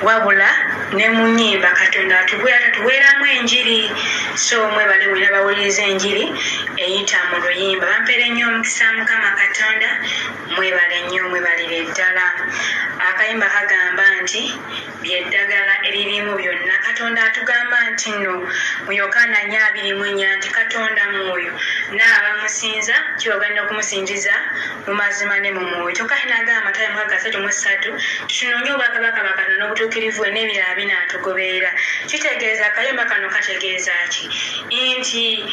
Wabula ne mu nnyimba Katonda atubuulira, tatuweeramu enjiri. So mwebale mwena bawuliriza enjiri eyita mu luyimba. Bampeere nnyo omukisa Mukama Katonda, mwebale nnyo, mwebalire ddala. Akayimba kagamba nti lye ddagala eririmu byonna. Katonda atugamba nti nno mu Yokaana 4:24 nti Katonda mwoyo, n'abamusinza kibagwanira okumusinziza mu mazima ne mu mwoyo. Kyokka ate n'agamba Matayo 6:33 tutunoonye obwakabaka bwa Katonda n'obutuukirivu bwe, n'ebirala binaatugoberera. Kitegeeza akayimba kano kategeeza ki? Nti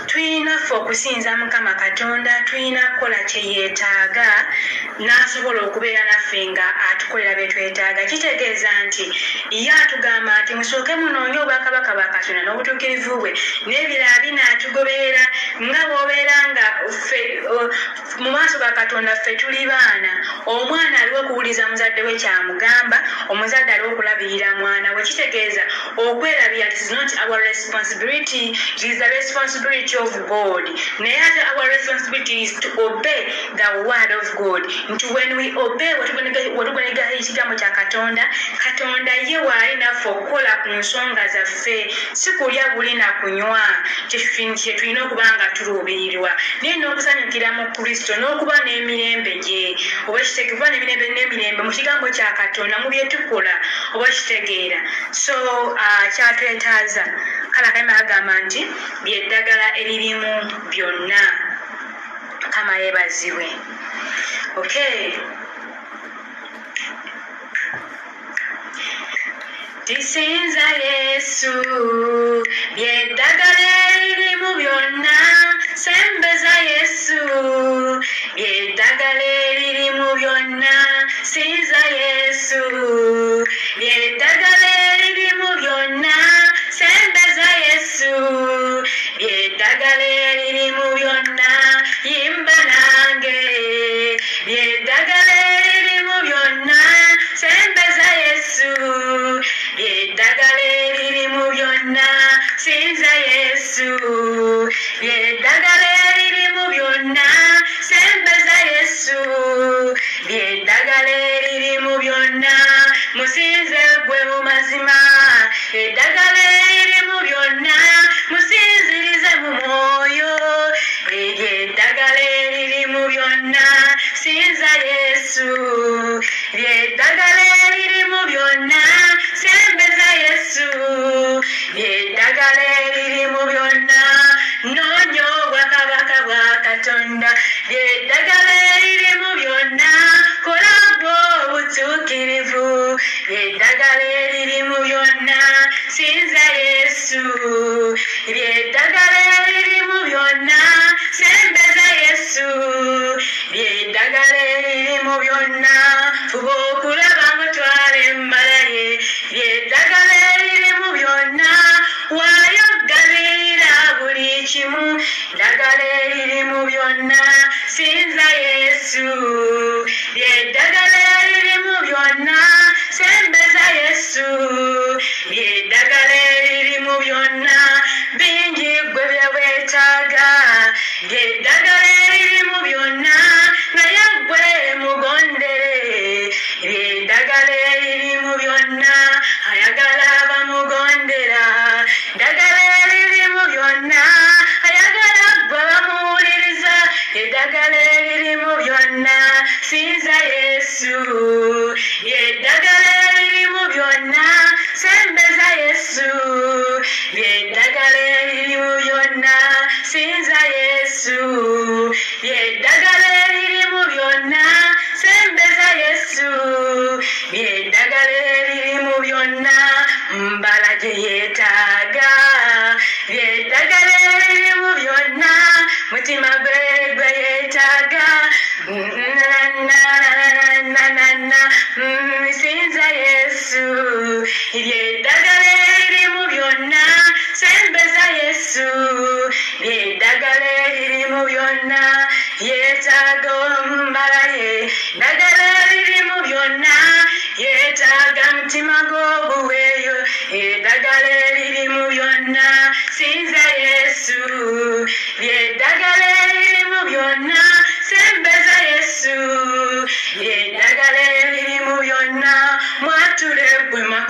tulina ffe okusinza Mukama Katonda, tulina kukola kye yeetaaga n'asobola okubeera naffe nga atukolera bye twetaaga. Kitegeeza nti ye atugamba nti musooke munoonye obwakabaka bwa Katonda n'obutuukirivu bwe, n'ebirala binaatugoberera. Nga bw'obeera nga ffe mu maaso ga Katonda ffe tuli baana. Omwana aliwo okuwuliriza muzadde we ky'amugamba, omuzadde aliwo okulabirira mwana we. Kitegeeza okwerabira it is not our responsibility, it is the responsibility of God. Naye ate our responsibility is to obey the word of God. Nti when we obey, wetugondera ekigambo kya Katonda, Katonda ye waali naffe okukola ku nsonga zaffe, si kulya buli na kunywa kye tulina okuba nga tuluubirirwa, naye n'okusanyukira mu Kristo n'okuba n'emirembe gye, oba kitegeera okuba n'emirembe n'emirembe mu kigambo kya Katonda mu bye tukola, oba kitegeera. So kyatwetaaza. Kale akayimba kagamba nti lye ddagala eririmu byonna. Mukama yeebazibwe. Okay. Tisinza Yesu, lye ddagala eririmu byonna. Sembeza Yesu, lye ddagala eririmu byonna. Sinza Yesu, lye ddagala eririmu byonna. Sembeza Yesu, lye ddagala eririmu byonna. Yimba nange, lye ddagala eririmu byonna. Sembeza Yesu, lye ddagala eririmu byonna. Sinza Yesu, lye ddagala eririmu byonna. Sembeza Yesu, lye ddagala eririmu byonna. Musinze gwe mu mazima, eddagala eririmu byonna. Musinzirize mu mwoyo, eryo eddagala eririmu byonna. Sinza Yesu, lye ddagala eririmu byonna. Sembeza Yesu, lye ddagala eririmu byonna. Noonya obwakabaka bwa Katonda, lye ddagala eririmu byonna. Kola gwo obutuukirivu, lye ddagala eririmu byonna. Sinza Yesu, lye ddagala eririmu byonna. Sembeza Yesu, lye ddagala eririmu byonna. Fuba okulaba ng'otwala emmala ye, lye ddagala eririmu byonna. Waayo gabirira buli kimu, ddagala eririmu byonna. Sinza Yesu, lye ddagala eririmu byonna. Sembeza Yesu, lye ddagala eririmu byonna. Bingi gwe bye weetaaga, lye ddagala eririmu byonna. Naye gwe mugondere, lye ddagala eririmu byonna. Ayagala abamugondera, ddagala eririmu byonna. Ayagala gwe bamuwuliriza, eddagala eririmu byonna. Sinza Yesu, lye ddagala eririmu byonna. Sembeza Yesu, lye ddagala eririmu byonna. Sinza Yesu, lye ddagala eririmu byonna. Sembeza Yesu, lye ddagala eririmu byonna. Mbala gye yeetaaga, lye ddagala eririmu byonna. Mutima gwe gwe yeetaaga. Na na na na na. Sinza Yesu, lye ddagala eririmu byonna. Sembeza Yesu, lye ddagala eririmu byonna. Yeetaaga ombala ye, ddagala eririmu byonna. Yeetaaga mutima gw'obuweeyo, eddagala eririmu byonna. Sinza Yesu, lye ddagala eririmu byonna. Sembeza Yesu, lye ddagala eririmu byonna.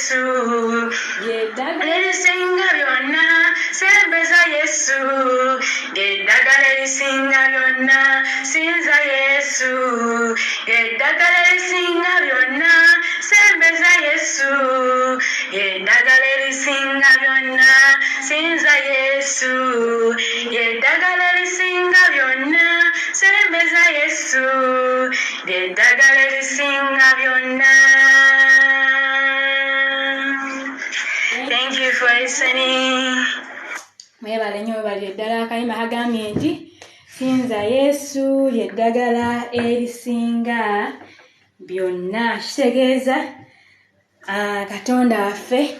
Yesu, ly'eddagala erisinga byonna, sembeza Yesu, ly'eddagala erisinga byonna, sinza Yesu, ly'eddagala erisinga byonna, sembeza Yesu, ly'eddagala erisinga byonna, sinza Yesu, ly'eddagala erisinga byonna, sembeza Yesu, ly'eddagala erisinga byonna. Thank you for listening. Mwebale nnyo, mwebale ddala. Akayimba kagambye nti sinza Yesu, lyeddagala erisinga byonna. Kitegeeza Katonda waffe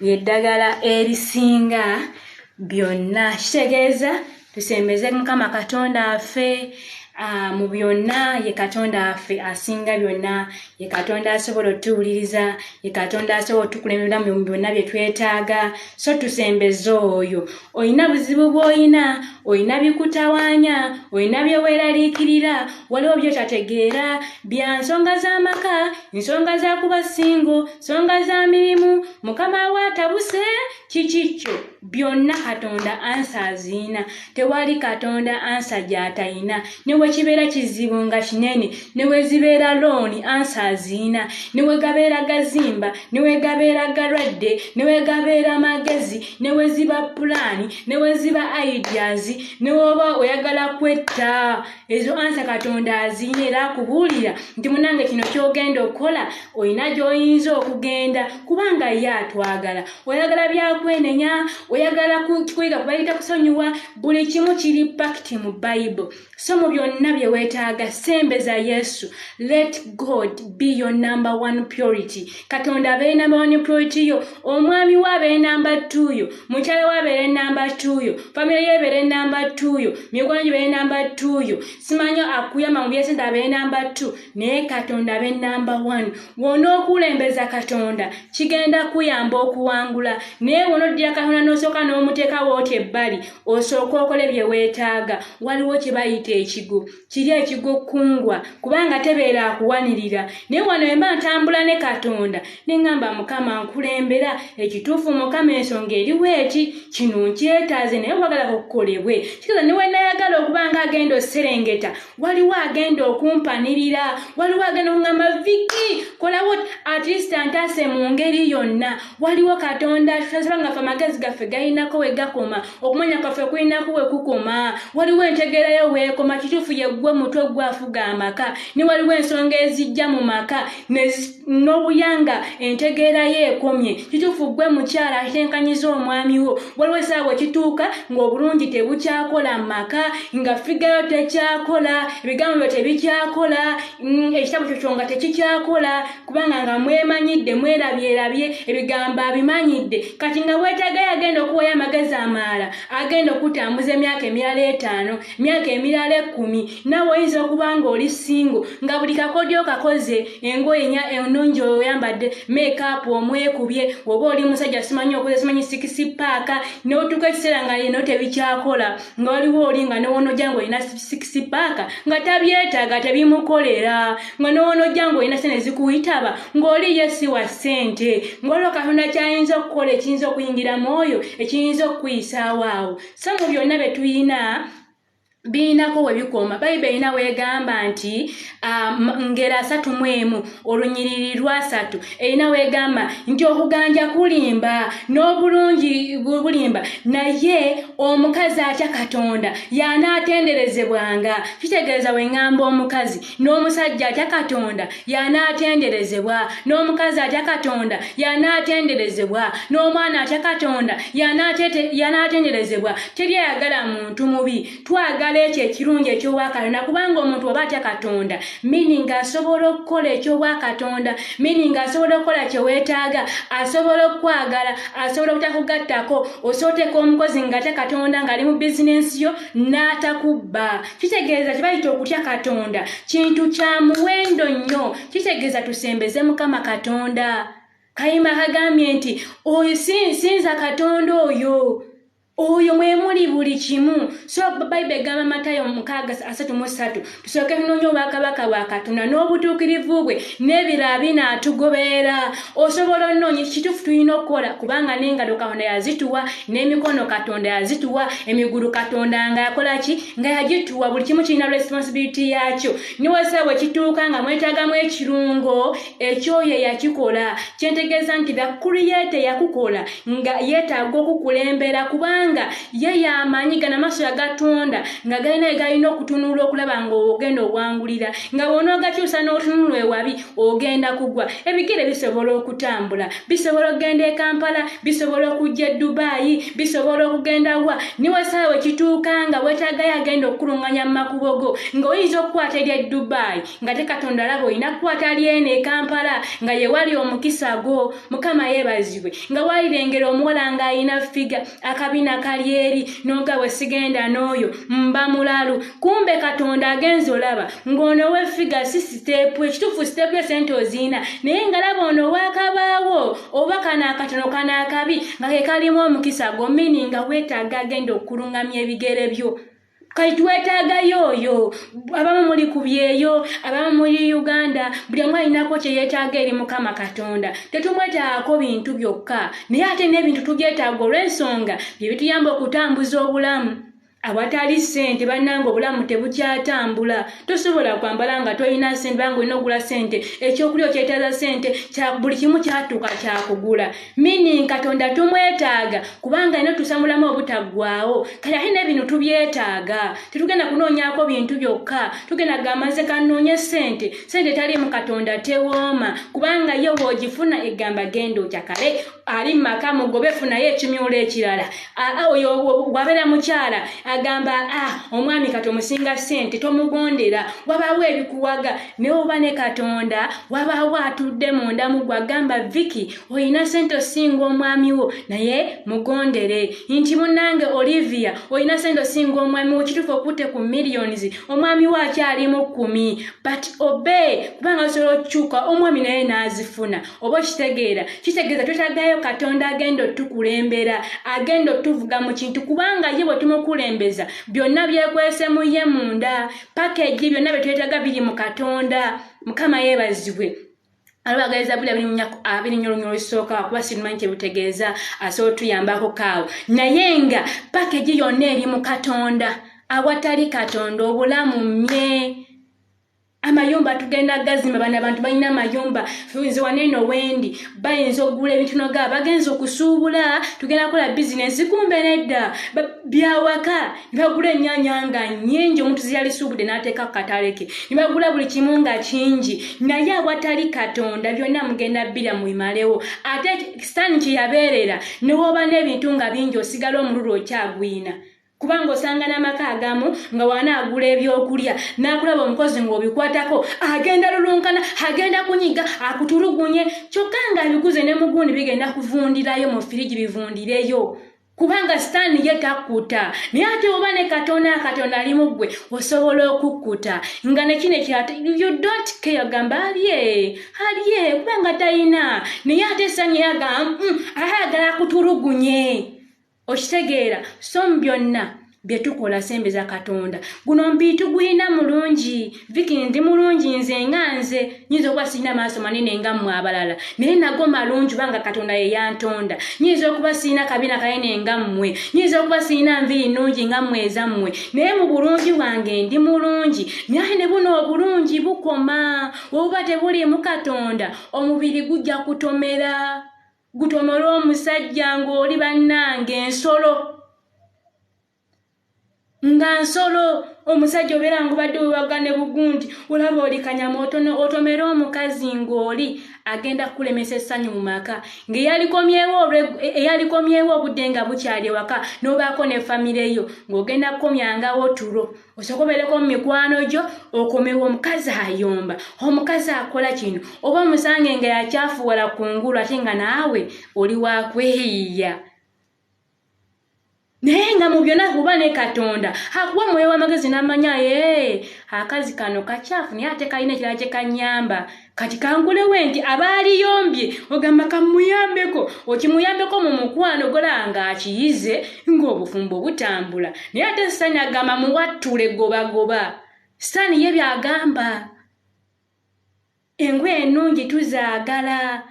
lyeddagala erisinga byonna. Kitegeeza tusembeze Mukama Katonda waffe mu byonna. Ye Katonda waffe asinga byonna, ye Katonda asobola otuwuliriza, ye Katonda asobola otukulembera mu byonna bye twetaaga. So tusembeze oyo. Olina buzibu bw'olina, olina bikutawaanya, olina byeweeraliikirira, waliwo byotategeera, bya nsonga z'amaka, nsonga za kuba single, nsonga za mirimu, mukama we atabuse, kiki kyo byonna, Katonda answer aziina. Tewali Katonda answer gy'atayina. Ne bwe kibeera kizibu nga kinene, ne bwe zibeera loan, answer aziina. Ne bwe gabeera gazimba, ne bwe gabeera galwadde, ne bwe gabeera magezi, ne bwe ziba plan, ne bwe ziba ideas, ne bw'oba oyagala kwetta, ezo answer Katonda aziina. Era akubuulira nti munange, kino ky'ogenda okukola, olina gy'oyinza okugenda, kubanga ye atwagala. Oyagala byakwenenya, oyagala kuyiga kubayita kusonyiwa, buli kimu kiri packed mu Bayibuli. So mu byonna bye weetaaga, sembeza Yesu. Let God be your number one priority. Katonda abeere number one priority yo, omwami we abeere number two yo, mukyala we abeere number two yo, family yo ebeere number two yo, mikwano gibeere number two yo, simanyi akuyamba mu byesente abeere number two, naye Katonda abe number one. W'onookulembeza Katonda, kigenda kuyamba okuwangula. Naye bw'onoddira Katonda n'osooka n'omuteekawo oti ebbali, osooke okole bye weetaaga, waliwo kye bayita ekigo, kiri ekigo kkungwa, kubanga tebeera akuwanirira. Naye wano emba ntambula ne Katonda, ne ŋŋamba, Mukama nkulembera ekituufu, Mukama ensonga eriwo eki, kino nkyetaaze, naye wagala kukolebwe kikaza. Ne we nayagala okuba nga agenda oserengeta, waliwo agenda okumpanirira, waliwo agenda okuŋŋamba, Viki, kolawo at least antaase mu ngeri yonna. Waliwo Katonda tusaba nga ffe amagezi gaffe galinako we gakoma, okumanya kwaffe kulinako we kukoma, waliwo entegeerayo weekoma. Kituufu, yeggwe mutwe gwafuga amaka, ne waliwo ensonga ezijja mu maka n'obuyanga entegeerayo ekomye. Kituufu, gwe mukyala atenkanyiza omwami wo, waliwo essaawa ekituuka ng'obulungi tebukyakola mu maka, nga figure yo tekyakola, ebigambo byo tebikyakola, ekitabo kyo nga tekikyakola, kubanga nga mwemanyidde, mwerabyerabye, ebigambo abimanyidde. Kati nga weetaagayo agenda okuwayo amagezi amalala, agenda okutambuza emyaka emirala 5, emyaka emirala 10. Naawe oyinza okuba nga oli single, nga buli kakodyo kakoze, engoye ennungi oyambadde, makeup omwekubye, oba oli musajja simanyi okoze simanyi six pack, n'otuuka ekiseera nga yeno tebikyakola, nga waliwo oli nga newonojja nga olina six pack nga tabyetaaga, tebimukolera, nga newonojja nga olina sente zikuyitaba, ng'oli ye si wa ssente, ng'olwo Katonda kyayinza okukola ekiyinza okuyingira mu oyo, ekiyinza okukuyisaawo awo. So mu byonna bye tuyina birinako we bikoma. Bayibuli erina weegamba nti ngero 31 olunyiriri lwasatu erina weegamba nti okuganja kulimba n'obulungi bulimba, naye omukazi atya Katonda y'anaatenderezebwanga. Kitegeeza we ŋŋamba omukazi n'omusajja atya Katonda y'anaatenderezebwa, n'omukazi atya Katonda y'anaatenderezebwa, n'omwana atya Katonda y'anaatenderezebwa. Teri ayagala muntu mubi, twagala ekyo ekirungi eky'obwakatonda, kubanga omuntu oba atya Katonda, meaning asobola okukola eky'obwakatonda, meaning asobola okukola kyeweetaaga, asobola okukwagala, asobola obutakugattako. Osobola omukozi ng'atya Katonda ng'ali mu bizinensi yo n'atakubba. Kitegeeza kibayita okutya Katonda kintu kya muwendo nnyo. Kitegeeza tusembeze Mukama Katonda. Kayima kagambye nti oyo sinza Katonda oyo. Oyo mwe muli buli kimu. So Bayibuli egamba Matayo 6:33, tusooke tunoonya obwakabaka bwa Katonda n'obutuukirivu bwe, n'ebirala binaatugoberera. Osobola onoonya, kituufu tulina okukola, kubanga n'engalo Katonda yazituwa, n'emikono Katonda yazituwa, emigulu Katonda nga yakola ki, nga yagituwa. Buli kimu kirina responsibility yakyo. Niwasa bwe kituuka nga mwetaagamu ekirungo ekyoyo eyakikola. Kyentegeeza nti the creator yakukola nga yeetaaga okukulembera, kubanga ye yamanyi gana maaso yagatonda nga galina galina okutunula okulaba nga ogenda owangulira, nga bw'onoogakyusa n'otunula ewabi ogenda kugwa. Ebigere bisobola okutambula, bisobola okugenda e Kampala, bisobola okujja e Dubayi, bisobola okugenda wa. Niwesaawa ekituuka nga weetaagayo agenda okukulunganya mu makubo go, ng'oyinza okukwata eri e Dubayi nga te Katonda alaba olina kukwata lyeno e Kampala nga ye wali omukisa gwo. Mukama yeebazibwe. Nga walirengera omuwala ng'alina figure, akabina kali eri, n'oga bwe sigenda n'oyo mba mulalu. Kumbe Katonda agenza olaba ng'ono we figure si step. Ekituufu step ye sente oziina, naye nga laba ono waakabaawo oba kano akatono kano akabi nga ke kalimu omukisa gwo, meaning nga weetaaga agenda okulungamya ebigere byo. Kati twetaagayo oyo. Abamu muli ku byeyo, abamu muli Uganda, buli omu alinako kye yeetaaga eri Mukama Katonda. Tetumwetaagako bintu byokka, naye ate n'ebintu tubyetaaga olw'ensonga bye bituyamba okutambuza obulamu. Awatali ssente, bannange, obulamu tebukyatambula. Tosobola kwambala nga tolina ssente, banga olina ogula ssente, ekyokulya okyetaaza ssente, buli kimu kyatuuka kyakugula, meaning Katonda tumwetaaga kubanga alina otusamulamu obutaggwaawo. Kati ate n'ebintu tubyetaaga, tetugenda kunoonyaako bintu byokka. Tugenda gamba nze kanoonye ssente. Ssente taliimu Katonda tewooma, kubanga ye bw'ogifuna egamba genda okyakale ali mu maka mugobe, funayo ekimyula ekirala. Oyo wabeera mukyala agamba, ah, omwami kati omusinga ssente, tomugondera. Wabaawo ebikuwaga, naye oba ne Katonda wabaawo atudde munda mu gwe agamba, Viki, olina ssente osinga omwami wo, naye mugondere. Nti munnange Olivia, olina ssente osinga omwami wo, kituufu okutte ku millions, omwami wo akyalimu 10, but obey, kubanga osobola okukyuka omwami naye n'azifuna. Oba okitegeera, kitegeeza twetagayo Katonda agenda otukulembera, agenda otuvuga mu kintu, kubanga ye bwe tumukulembeza byonna byekwese mu ye munda. Package byonna bye twetaaga biri mu Katonda. Mukama yeebazibwe. Alwagaliza buli 24 olunya olusooka, kuba sirumanyi kyebutegeeza, asobola otuyambako kaawo, naye nga package yonna eri mu Katonda. Awatali Katonda obulamu mmye. Amayumba tugenda gazimba, bano abantu balina amayumba. Nze waneeno wendi bayinza okugula ebintu noga bagenza okusuubula, tugenda kukola bizinesi, kumbe nedda, byawaka. Nibagula ennyaanya nga nnyingi, omuntu ziyalisuubudde n'ateeka ku katale ke, nibagula buli kimu nga kingi, naye awatali Katonda byonna mugenda bbira mubimalewo. Ate Sitaani kye yabeerera, newoba n'ebintu nga bingi, osigala omululu okyagwina, kubanga osanga n'amaka agamu nga wanaagula ebyokulya n'akulaba omukozi ng'obikwatako, agenda lulunkana, agenda kunyiga, akutulugunye, kyokka ng'abiguze ne mugundi bigenda kuvundirayo mu firiji, bivundireyo, kubanga Sitaani ye takkuta. Naye ate oba ne Katonda, Katonda ali mu ggwe, osobola okukkuta nga nekino ekirala you don't care, gamba alye alye kubanga talina. Naye ate Sitaani yagamba ayagala akutulugunye, okitegeera? So mu byonna bye tukola, sembeza Katonda. Guno omubiri tugulina mulungi. Viki ndi mulungi nze, nga nze nyinza okuba sirina maaso manene nga mmwe abalala, naye nago malungi kubanga Katonda ye yantonda. Nyinza okuba sirina kabina kanene nga mmwe, nyinza okuba sirina nviiri nnungi nga mmwe ezammwe, naye mu bulungi bwange ndi mulungi. Naye ne buno obulungi bukoma, obuba tebuliimu Katonda, omubiri gujja kutomera, gutomere omusajja ng'oli bannange ensolo, nga nsolo. Omusajja obeera ngubadde wewaga ne bugundi, olaba oli kanyama, otomere omukazi ng'oli agenda kukulemesa essanyu mu maka, ng'eyalikomyewo obudde nga bukyali ewaka n'obaako ne famire yo, ng'ogenda kukomyangawo tulo, osooka obeereko mu mikwano gyo, okomewo. Omukazi ayomba, omukazi akola kino, oba omusange nga yakyafuwala ku ngulu, ate nga naawe oli wakweyiya. Naye nga mu byonna kuba ne Katonda akuwa mwoyo w'amagezi n'amanya, ye akazi kano kakyafu naye ate kalina ekirala kye kanyamba, kati kangulewe nti abaaliyombye ogamba kamuyambeko, okimuyambeko mu mukwano golaba ng'akiyize ng'obufumbo butambula. Naye ate Sitaani agamba muwattule gobagoba. Sitaani ye by'agamba, engoye ennungi tuzaagala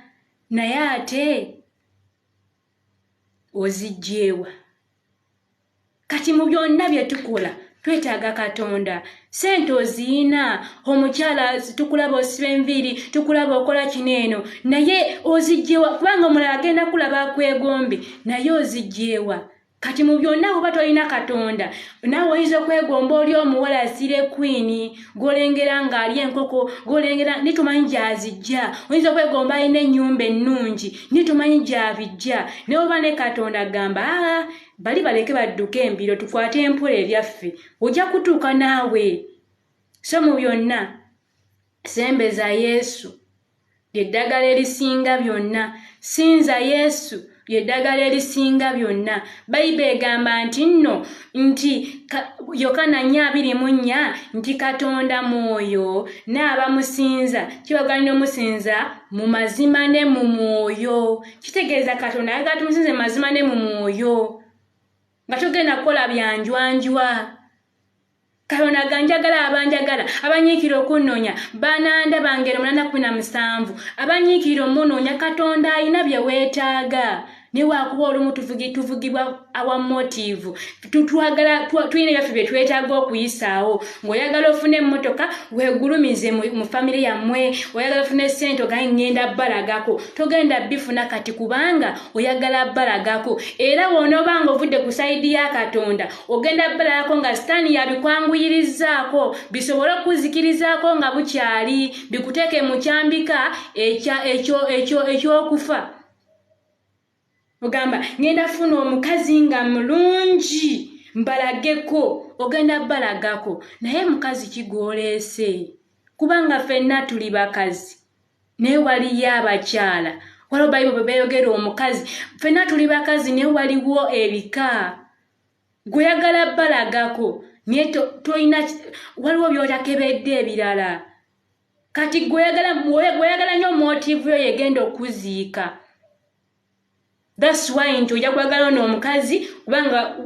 naye ate ozigyewa. Kati mu byonna bye tukola twetaaga Katonda. Sente oziyina, omukyala tukulaba osiba enviiri, tukulaba okola kino eno, naye ozigyewa? Kubanga omulala agenda kulaba akwegombe, naye ozigyewa? Kati mu byonna bw'oba tolina Katonda, naawe oyinza okwegomba oli omuwala sire kwini gw'olengera ng'ali enkoko, gw'olengera naye tomanyi gy'azijja. Oyinza okwegomba alina ennyumba ennungi naye tomanyi gy'abijja. Naye oba ne Katonda agamba, aa bali baleke badduke embiro, tukwate empola ebyaffe, ojja kutuuka naawe. So mu byonna sembeza Yesu, lyeddagala erisinga byonna. Sinza Yesu, lyeddagala erisinga byonna. Bayibuli egamba nti nno nti Yokaana 4:24 nti Katonda mwoyo, n'abamusinza kibagwanira omusinza mu mazima ne mu mwoyo. Kitegeeza Katonda ayagala tumusinze mu mazima ne mu mwoyo, nga togenda kukola byanjwanjwa. Katonda ganjagala abanjagala, abanyiikira okunnoonya banandaba. Ngero 8:17, abanyiikira omunoonya. Katonda alina bye weetaaga, naye wakuba olumu tuvugibwa our motive, twagala tulina ebyaffe bye twetaaga okuyisaawo. Ng'oyagala ofune emmotoka weegulumize mu famire yammwe, oyagala ofune sente ogaye ŋŋenda balagako. Togenda bifuna kati kubanga oyagala balagako. Era bw'onoobanga ovudde ku side ya Katonda, ogenda balagako nga Sitaani yabikwanguyirizaako bisobole okuzikirizaako nga bukyali, bikuteeke mu kyambika ekyokufa. Ogamba ngenda funa omukazi nga mulungi mbalageko, ogenda balagako, naye mukazi kigwoleese? Kubanga ffenna tuli bakazi, naye waliyo abakyala, waliwo Bayibuli bwe beeyogera omukazi. Ffenna tuli bakazi, naye waliwo ebika. Gweyagala balagako, naye tolina, waliwo by'otakebedde ebirala. Kati gweyagala nnyo, motive yo yegenda okuziika. That's why nti ojja kwagala ono omukazi kubanga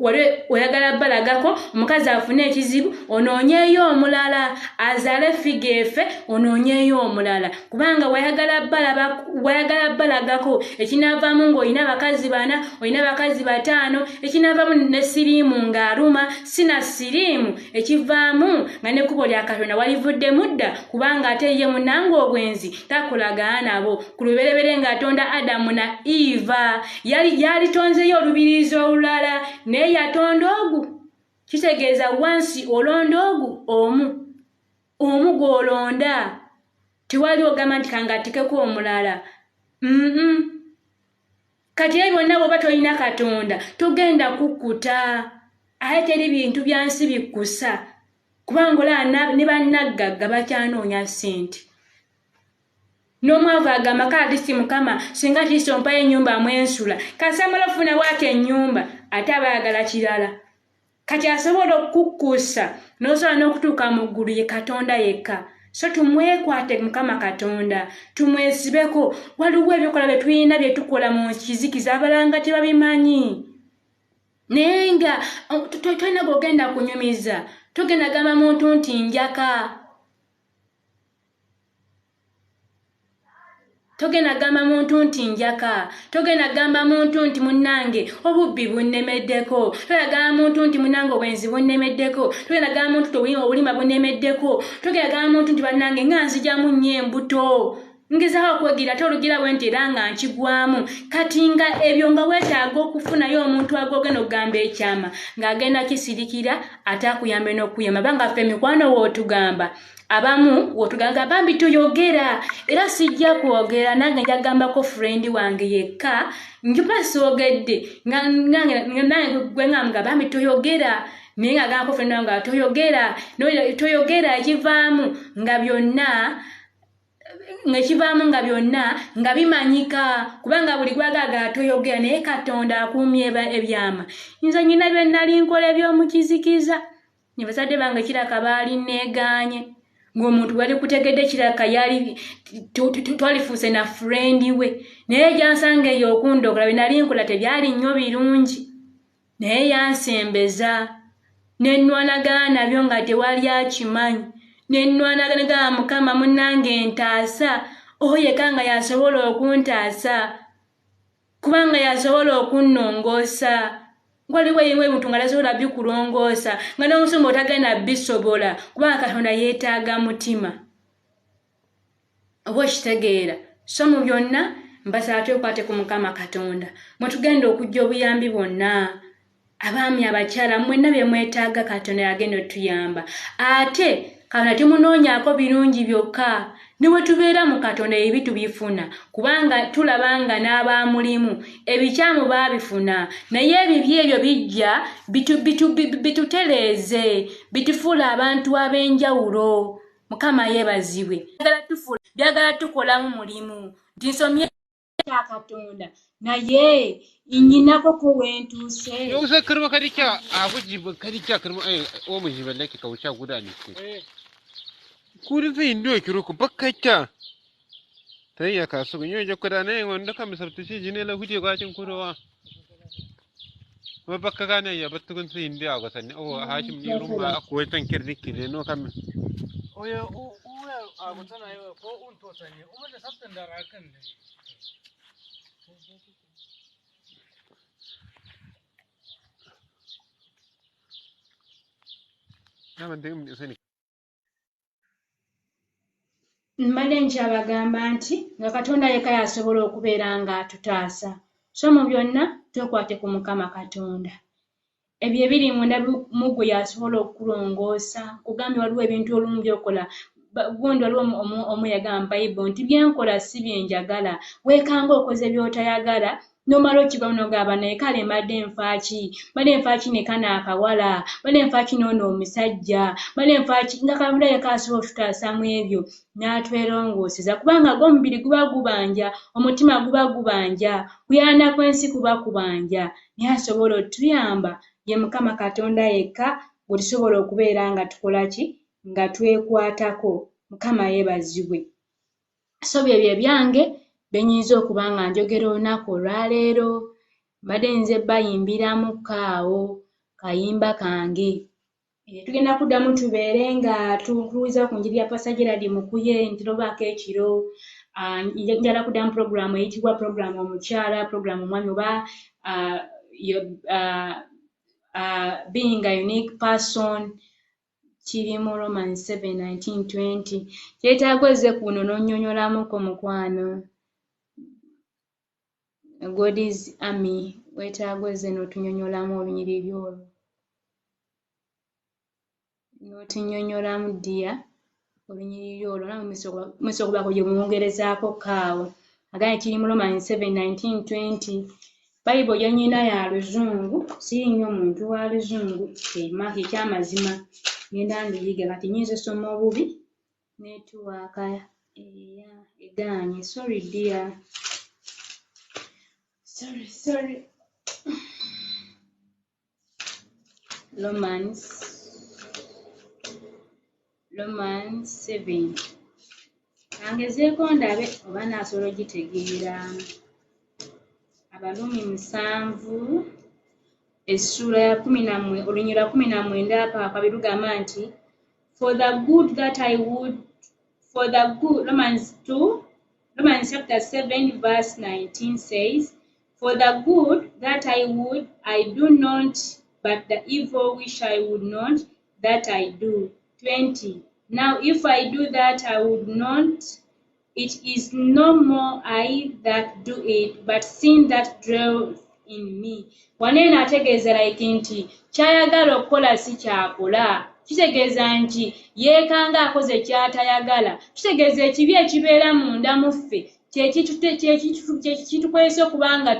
wali oyagala balagako. Omukazi afune ekizibu, onoonyeeyo omulala, azaale figure efe, onoonyeeyo omulala, kubanga wayagala balagako. Ekinaavaamu ng'olina abakazi bana, olina abakazi bataano, ekinaavaamu ne siriimu ng'aluma sina siriimu, ekivaamu nga n'ekkubo lya Katonda walivuddemu dda. Kubanga ate ye munange obwenzi takolagana nabo. Ku luberebere ng'atonda Adamu na Eva, yali yalitonzeyo olubirizi olulala, naye yatonda ogu. Kitegeeza wansi olonda ogu omu omu gw'olonda, tewali ogamba nti kangattikeko omulala. Kati ebyo byonna bw'oba tolina Katonda togenda kukkuta. Ate teri bintu bya nsi bikkusa, kubanga olaba ne bannaggagga bakyanoonya ssente, n'omwavu agamba kale si Mukama singa kiisa ompayo ennyumba mwensula. Kasamala ofuna waaki ennyumba, ate aba ayagala kirala. Kati asobola okukkusa n'osobola n'okutuuka mu ggulu ye Katonda yekka. So tumwekwate Mukama Katonda, tumwesibeko. Waliwo ebyokola bye tulina bye tukola mu kizikiza, abalanga tebabimanyi, naye nga tolina gwogenda kunyumiza, togenda gamba muntu nti njaka, togenda gamba muntu nti njaka, togenda gamba muntu nti munnange obubbi bunnemeddeko, togenda gamba muntu nti munnange obwenzi bunnemeddeko, togenda gamba muntu nti obulima bunnemeddeko, togenda gamba muntu nti bannange nga nzijamu nnyo embuto, ngezaako okwegira ate olugira bwe nti era nga nkigwamu. Kati nga ebyo nga weetaaga okufunayo omuntu agogenda okugamba ekyama ng'agenda kisirikira, ate akuyambe n'okuyamba. Banga ffe emikwano wootugamba, abamu wotugamba bambi toyogera, era sijja kwogera. Nange njagambako friend wange yekka njuba soogedde, nange gwe ngamba bambi toyogera, naye nga gambako friend wange nga toyogera, toyogera. Ekivaamu nga byonna. Ngekivaamu nga byonna nga bimanyika, kubanga buli gwagagala toyogera, naye Katonda akuumye ebyama. Nze nyina bye nali nkola ebyomukizikiza, ne bazadde bange kiraka baali neegaanye, ng'omuntu wali kutegedde kiraka yali twalifuuse na furendi we, naye gyansanga eyo okundokola bye nali nkola tebyali nnyo birungi, naye yansembeza ne nnwanagana nabyo nga tewali akimanyi, ne nnwanagana. Mukama munnange ntaasa, oyo yekka nga yasobola okuntaasa, kubanga yasobola okunnongoosa. Waliwo ebimu ebintu nga tasobola bikulongoosa, nga n'omusumba otagenda bisobola, kubanga Katonda yeetaaga mutima, oba okitegeera? So mu byonna mbasaba twekwate ku Mukama Katonda mwe tugenda okujja obuyambi bwonna. Abaami, abakyala, mwenna bye mwetaaga Katonda yagenda otuyamba. Ate Katonda tumunoonyaako birungi byokka, ne bwe tubeera mu Katonda ebibi tubifuna, kubanga tulaba nga n'abaamulimu ebikyamu baabifuna, naye ebibi ebyo bijja bitutereeze, bitufuula abantu ab'enjawulo. Mukama yeebazibwe. Byagala tukolamu mulimu nti nsomye kya Katonda, naye nnyinako ko wentuuse. Yau sai kirma kadika a guji kadika kirma ai o mu jiballake ka wuce guda ne kuri zai ndo kiro ku bakka tay ya kasu yo jokkoda ne wanda kam sabtici jine la huje gwacin kurowa ba bakka gane ya battugun sai indi a gasanni o hashim ni rumba akwai tan kirdi ne no kam. Oye, uya agutana yo ko un to tani uma da sabtan da rakan ne. Na ban dai sani. Mbadde nkyabagamba nti nga Katonda yekka yasobola okubeera nga atutaasa. So mu byonna twekwate ku Mukama Katonda. Ebyo ebiri munda mu ggwe y'asobola okukulongoosa. Nkugambye waliwo ebintu olumu by'okola, gundi waliwo omu yagamba Bayibuli nti byenkola si bye njagala. Weekanga okoze by'otayagala, n'omala okigwamu n'ogamba, naye kale mbadde nfaaki, mbadde nfaaki ne kano akawala, mbadde nfaaki n'ono omusajja, mbadde nfaaki. Nga Katonda yekka asobola otutaasa mu ebyo n'atwerongooseza, kubanga gwo omubiri guba gubanja, omutima guba gubanja, kuyaana kw'ensi kuba kubanja, naye asobola otuyamba ye Mukama Katonda yekka gwe tusobola okubeera nga tukola ki, nga twekwatako. Mukama yeebazibwe. So byebyo ebyange bye nnyinza okuba nga njogera olunaku olwaleero. Mbadde nze bayimbiramuko awo kayimba kange. Tugenda kuddamu tubeere nga tuwuliza ku njiri ya Pastor Gerald Mukuye ntera obaako ekiro. Njagala kuddamu puroguraamu eyitibwa puroguraamu omukyala, puroguraamu omwami, oba being a unique person. Kiri mu Romans 7:19-20. Kyetaaga ozze kuno n'onnyonnyolamuko, mukwano. God's Army, weetaaga ozze n'otunnyonnyolamu olunyiriri olwo, n'otunnyonnyolamu ddiya olunyiriri olwo. Namwe musobola okubaako gye mwongerezaako kaawo. Agambye kiri mu Romans 7:19-20. Bayibuli gye nnyina ya Luzungu, siri nnyo muntu wa Luzungu, ekyamazima ngenda nduyiga. Kati nnyinza osoma obubi netuwaaka era egaanye. Sorry dear, sorry, sorry. Romans 7, kangezeeko ndabe oba naasobola ogitegeera. Abaluumi 7 essuula ya olunyiriri lwa 19 paka kwabiri lugamba nti for the good that I would, for the good, Romans 2, Romans chapter 7 verse 19 says, "For the good that I would, I do not, but the evil which I would not, that I do. 20, now if I do that I would not, it is no more I that do it, but sin that dwells in me." Wano eno ategeeza like nti ky'ayagala okukola si kyakola. Kitegeeza nti yeekanga akoze ky'atayagala. Kitegeeza ekibi ekibeera munda mu ffe kyekitukozesa okuba nga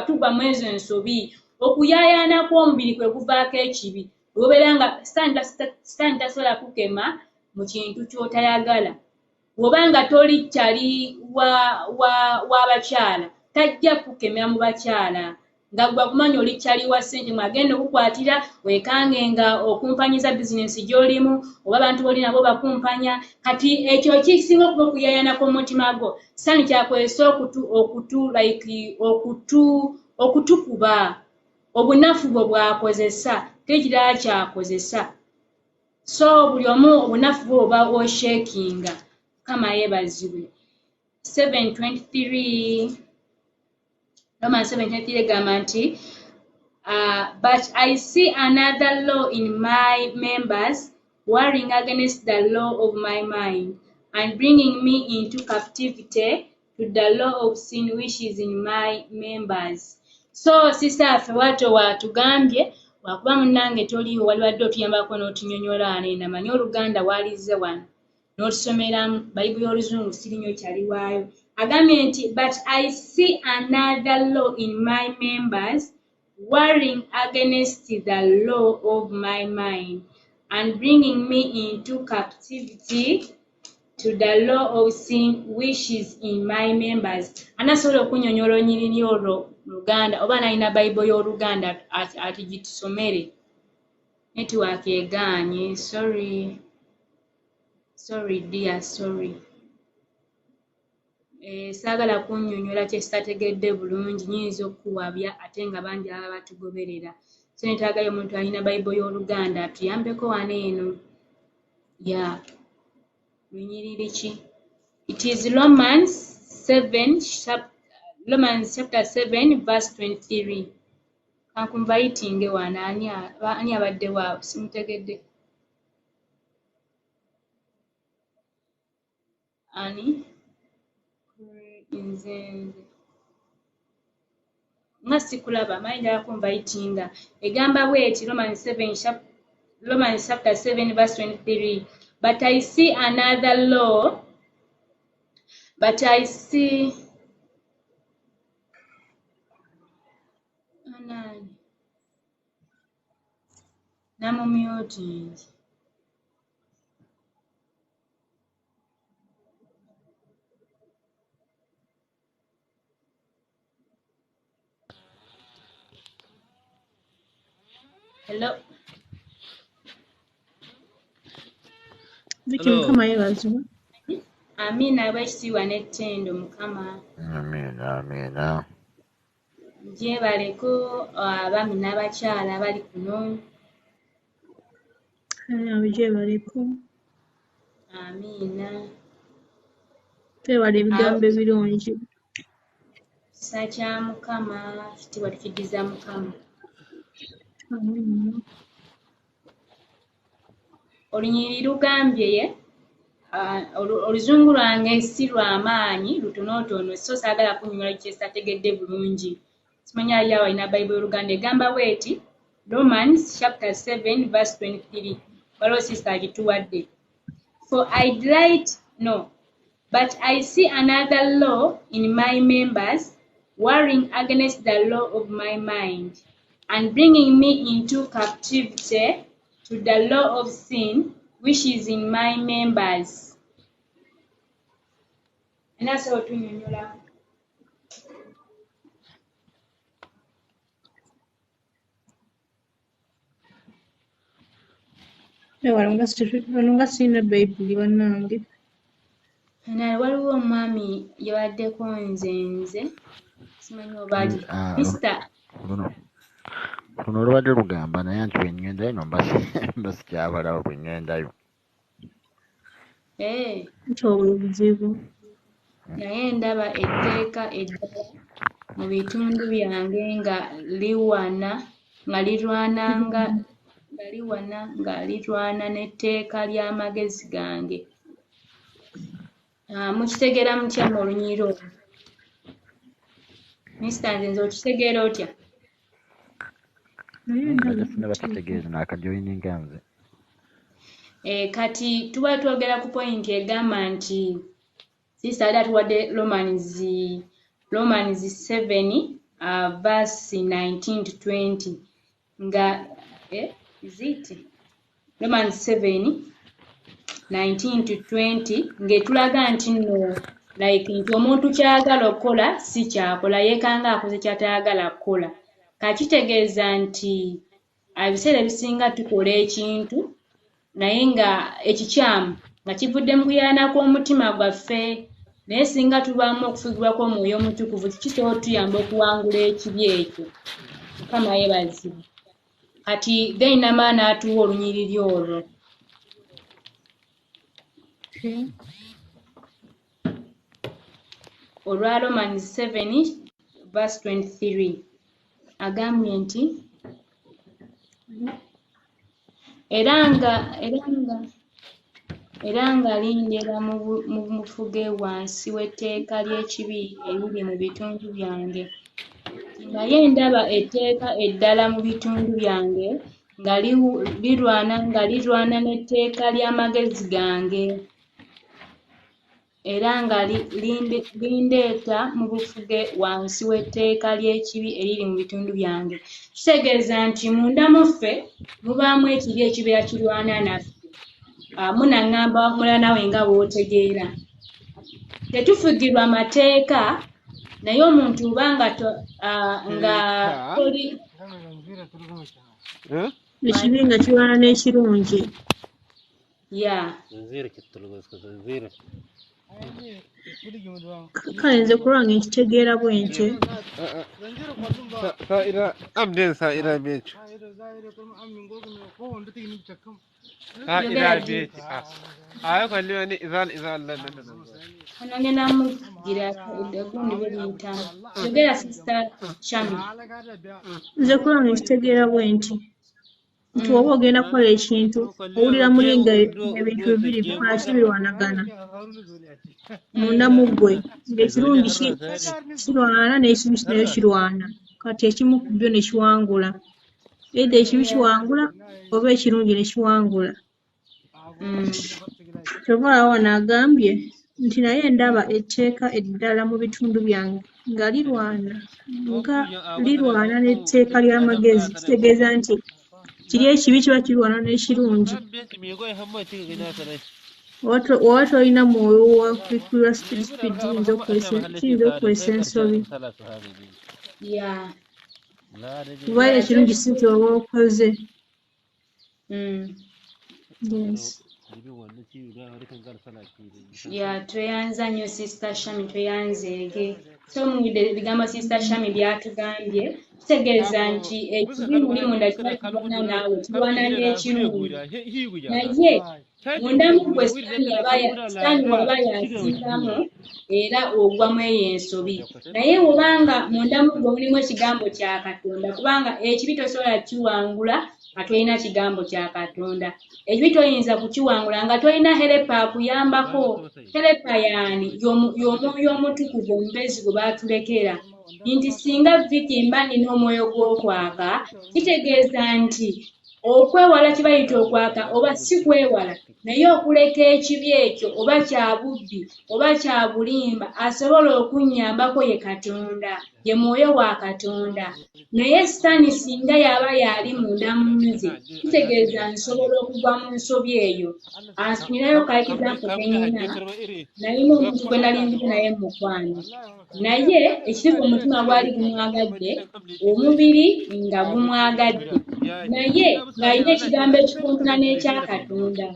tugwa mu ezo ensobi. Okuyaayaana kw'omubiri kwe kuvaako ekibi. Obeera nga Sitaani tasobola kukema mu kintu ky'otayagala. Bw'obanga toli kyali w'abakyala, tajja kukemera mu bakyala. Nga gwe akumanya oli kyali wa ssente, mwagenda okukwatira weekange nga okumpanyiza bizinensi gy'olimu oba abantu b'oli nabo bakumpanya. Kati ekyo kisinga okuba okuyaayana kw'omutima gwo. Sitaani kyakozesa okutukuba. Obunafu bwo bw'akozesa, teri kirala ky'akozesa. So buli omu obunafu bwo oba oshekinga. Mukama yeebazibwe. 7:23, Romans 7:23 egamba nti but I see another law in my members, warring against the law of my mind and bringing me into captivity to the law of sin which is in my members. So sister affe bw'atyo bw'atugambye, wakuba munnange toliiwo, waliwadde otuyambako n'otunyonnyola wano eno. Amanyi Oluganda walize wano n'otusomeramu Bayibuli y'Oluzungu siri nnyo kyali waayo. Agambye nti but I see another law in my members, warring against the law of my mind and bringing me into captivity to the law of sin which is in my members. Anasobola okunnyonnyola olunyiriri olwo mu Luganda oba n'alina Bayibuli y'Oluganda atugitusomere. Network egaanye, sorry. Sorry dear, sorry. Saagala kunnyonnyola kye sitategedde bulungi, nnyinza okukuwabya ate nga bangi ababa batugoberera. So neetaagayo omuntu alina Bayibuli y'Oluganda atuyambeko wano eno. Yeah. Lunyiriri ki? It is Romans 7, Romans chapter 7 verse 23. Kankunvayitinge wano ani abaddewo awo simutegedde. Ani? Nze nga sikulaba, manyi njagala kunvayitinga. Egamba bw'eti Romans chapter 7 verse 23. But I see another law, but I see anani namumyutinze. Hello. Vicky, Mukama yeebazibwe. Amiina, ab'ekitiibwa n'ettendo Mukama. Amiina, amiina. Gyebaleko abaami n'abakyala abali kuno. Gyebaleko. Amiina. Twebale ebigambo ebirungi. Kisa kya Mukama, ekitiibwa tukiddiza Mukama. Amiina. Olunyiriri lugambye ye oluzungu lwange si lwa maanyi, lutonootono, so saagala kunnyonnyola kye sitategedde bulungi. Simanyi ali awo alina Bayibuli y'Oluganda egamba bw'eti Romans chapter 7 verse 23. Waliwo sister agituwadde. For I delight no, but I see another law in my members, warring against the law of my mind and bringing me into captivity to the law of sin which is in my members. Ani asobola otunnyonnyola? Wano nga sirina Bayibuli bannange. Naye waliwo omwami yabaddeko nze simanyi oba Mr. Luno olubadde lugamba naye nti bwe ŋŋendayo no mba sikyabalaba bwe ŋŋendayo. Nti obwo buzibu. Naye ndaba etteeka eddala mu bitundu byange nga liwana nga lirwana n'etteeka ly'amagezi gange. Mukitegeera mutya mu olunyiriri olwo? Mr. Nzenze okitegeera otya? Kati tuba twogera ku point egamba nti sister ali atuwadde Romans 7 verse 19 to 20 nga is it Romans 7 19 to 20 ng'etulaga nti nno like nti omuntu ky'ayagala okukola si ky'akola, yeekanga akoze ky'atayagala kukola. Kakitegeeza nti ebiseera ebisinga tukola ekintu naye nga ekikyamu nga kivudde mu kuyaana kw'omutima gwaffe, naye singa tubaamu okufugibwa kw'Omwoyo Omutukuvu kisobola otuyamba okuwangula ekibi ekyo. Mukama yeebazibwe. Kati then namala n'atuwa olunyiriri olwo. Okay. Olwa Romans 7 verse 23 agambye nti era nga lindera mu bufuge wansi w'etteeka ly'ekibi eriri mu bitundu byange. Naye ndaba etteeka eddala mu bitundu byange nga lirwana n'etteeka ly'amagezi gange, era nga lindeeta mu bufuge wansi w'etteeka ly'ekibi eriri mu bitundu byange. Kitegeeza nti munda mu ffe mubaamu ekibi ekibeera kirwana naffe. Munaŋŋamba mulala naawe nga bw'otegeera. Tetufugirwa mateeka, naye omuntu oba nga toli ekibi nga kirwana n'ekirungi. Yeah. Kale nze ku lwange nkitegeera bwe ntyo. Onange namugira gundi bwe liyita. Yogera Sister Shami. Nze ku lwange nkitegeera bwe nti nti oba ogenda kukola ekintu owulira muli nga ebintu bibiri bikola ki birwanagana munda mu ggwe, ng'ekirungi kirwana n'ekibi nayo kirwana, kati ekimu ku byo ne kiwangula. Either ekibi kiwangula oba ekirungi ne kiwangula. Kyova olaba wano agambye nti naye ndaba etteeka eddala mu bitundu byange nga lirwana n'etteeka ly'amagezi. Kitegeeza nti kiri ekibi kiba kirwana n'ekirungi. Oba tolina mwoyo wa kubikulwa speed kiyinza okukozesa ensobi. Kuba ekirungi si ky'oba okoze. Yes. Yeah, tweyanza nnyo Sister Shami, tweyanzeege. So muwulidde ebigambo Sister Shami by'atugambye, kitegeeza nti ekibi muli munda kiba kirwana naawe, kirwana n'ekirungi. Naye munda mu ggwe Sitaani bw'aba yasingamu era ogwa mu eyo ensobi. Naye bw'obanga munda mu ggwe mulimu ekigambo kya Katonda, kubanga ekibi tosobola kukiwangula nga tolina kigambo kya Katonda. Ekibi toyinza kukiwangula nga tolina herepa akuyambako. Herepa y'ani? Y'Omwoyo Omutukuvu omubeezi gwe baatulekera. Nti singa Vicky mba nina omwoyo gw'okwaka, kitegeeza nti okwewala kye bayita okwaka oba si kwewala, naye okuleka ekibi ekyo oba kya bubbi oba kya bulimba asobola okunnyambako ye Katonda, ye mwoyo wa Katonda. Naye Sitaani singa yaba y'ali munda mu nze, kitegeeza nsobola okugwa mu nsobi eyo. Ninayo ka example ke nnina, nalina omuntu gwe nali nzudde naye mu mukwano, naye ekituufu omutima gwali gumwagadde, omubiri nga gumwagadde, naye ng'alina ekigambo ekikontana n'ekya Katonda.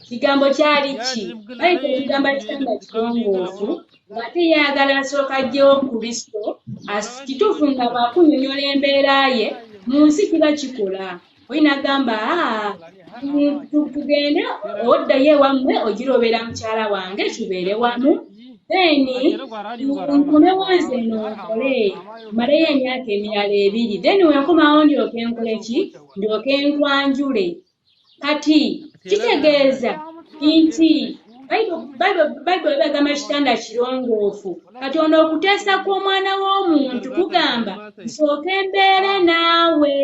Kigambo kyali ki? Bayita okugamba kitanda kirongoofu, ng'ate yeeyagala asooka aggyewo Kristo. Kituufu nga bw'akunnyonnyola embeera ye, mu nsi kiba kikola. Oli n'agamba, tugende oddayo ewammwe ogira obeera mukyala wange tubeere wamu, then nkomewo nze nno nkole mmaleyo emyaka emirala ebiri, then we nkomawo ndyoke nkole ki? Ndyoke nkwanjule. Kati kitegeeza nti Bayibuli ebagamba kitanda kirongoofu. Kati ono okuteesa kw'omwana w'omuntu kugamba nsooke mbeere naawe.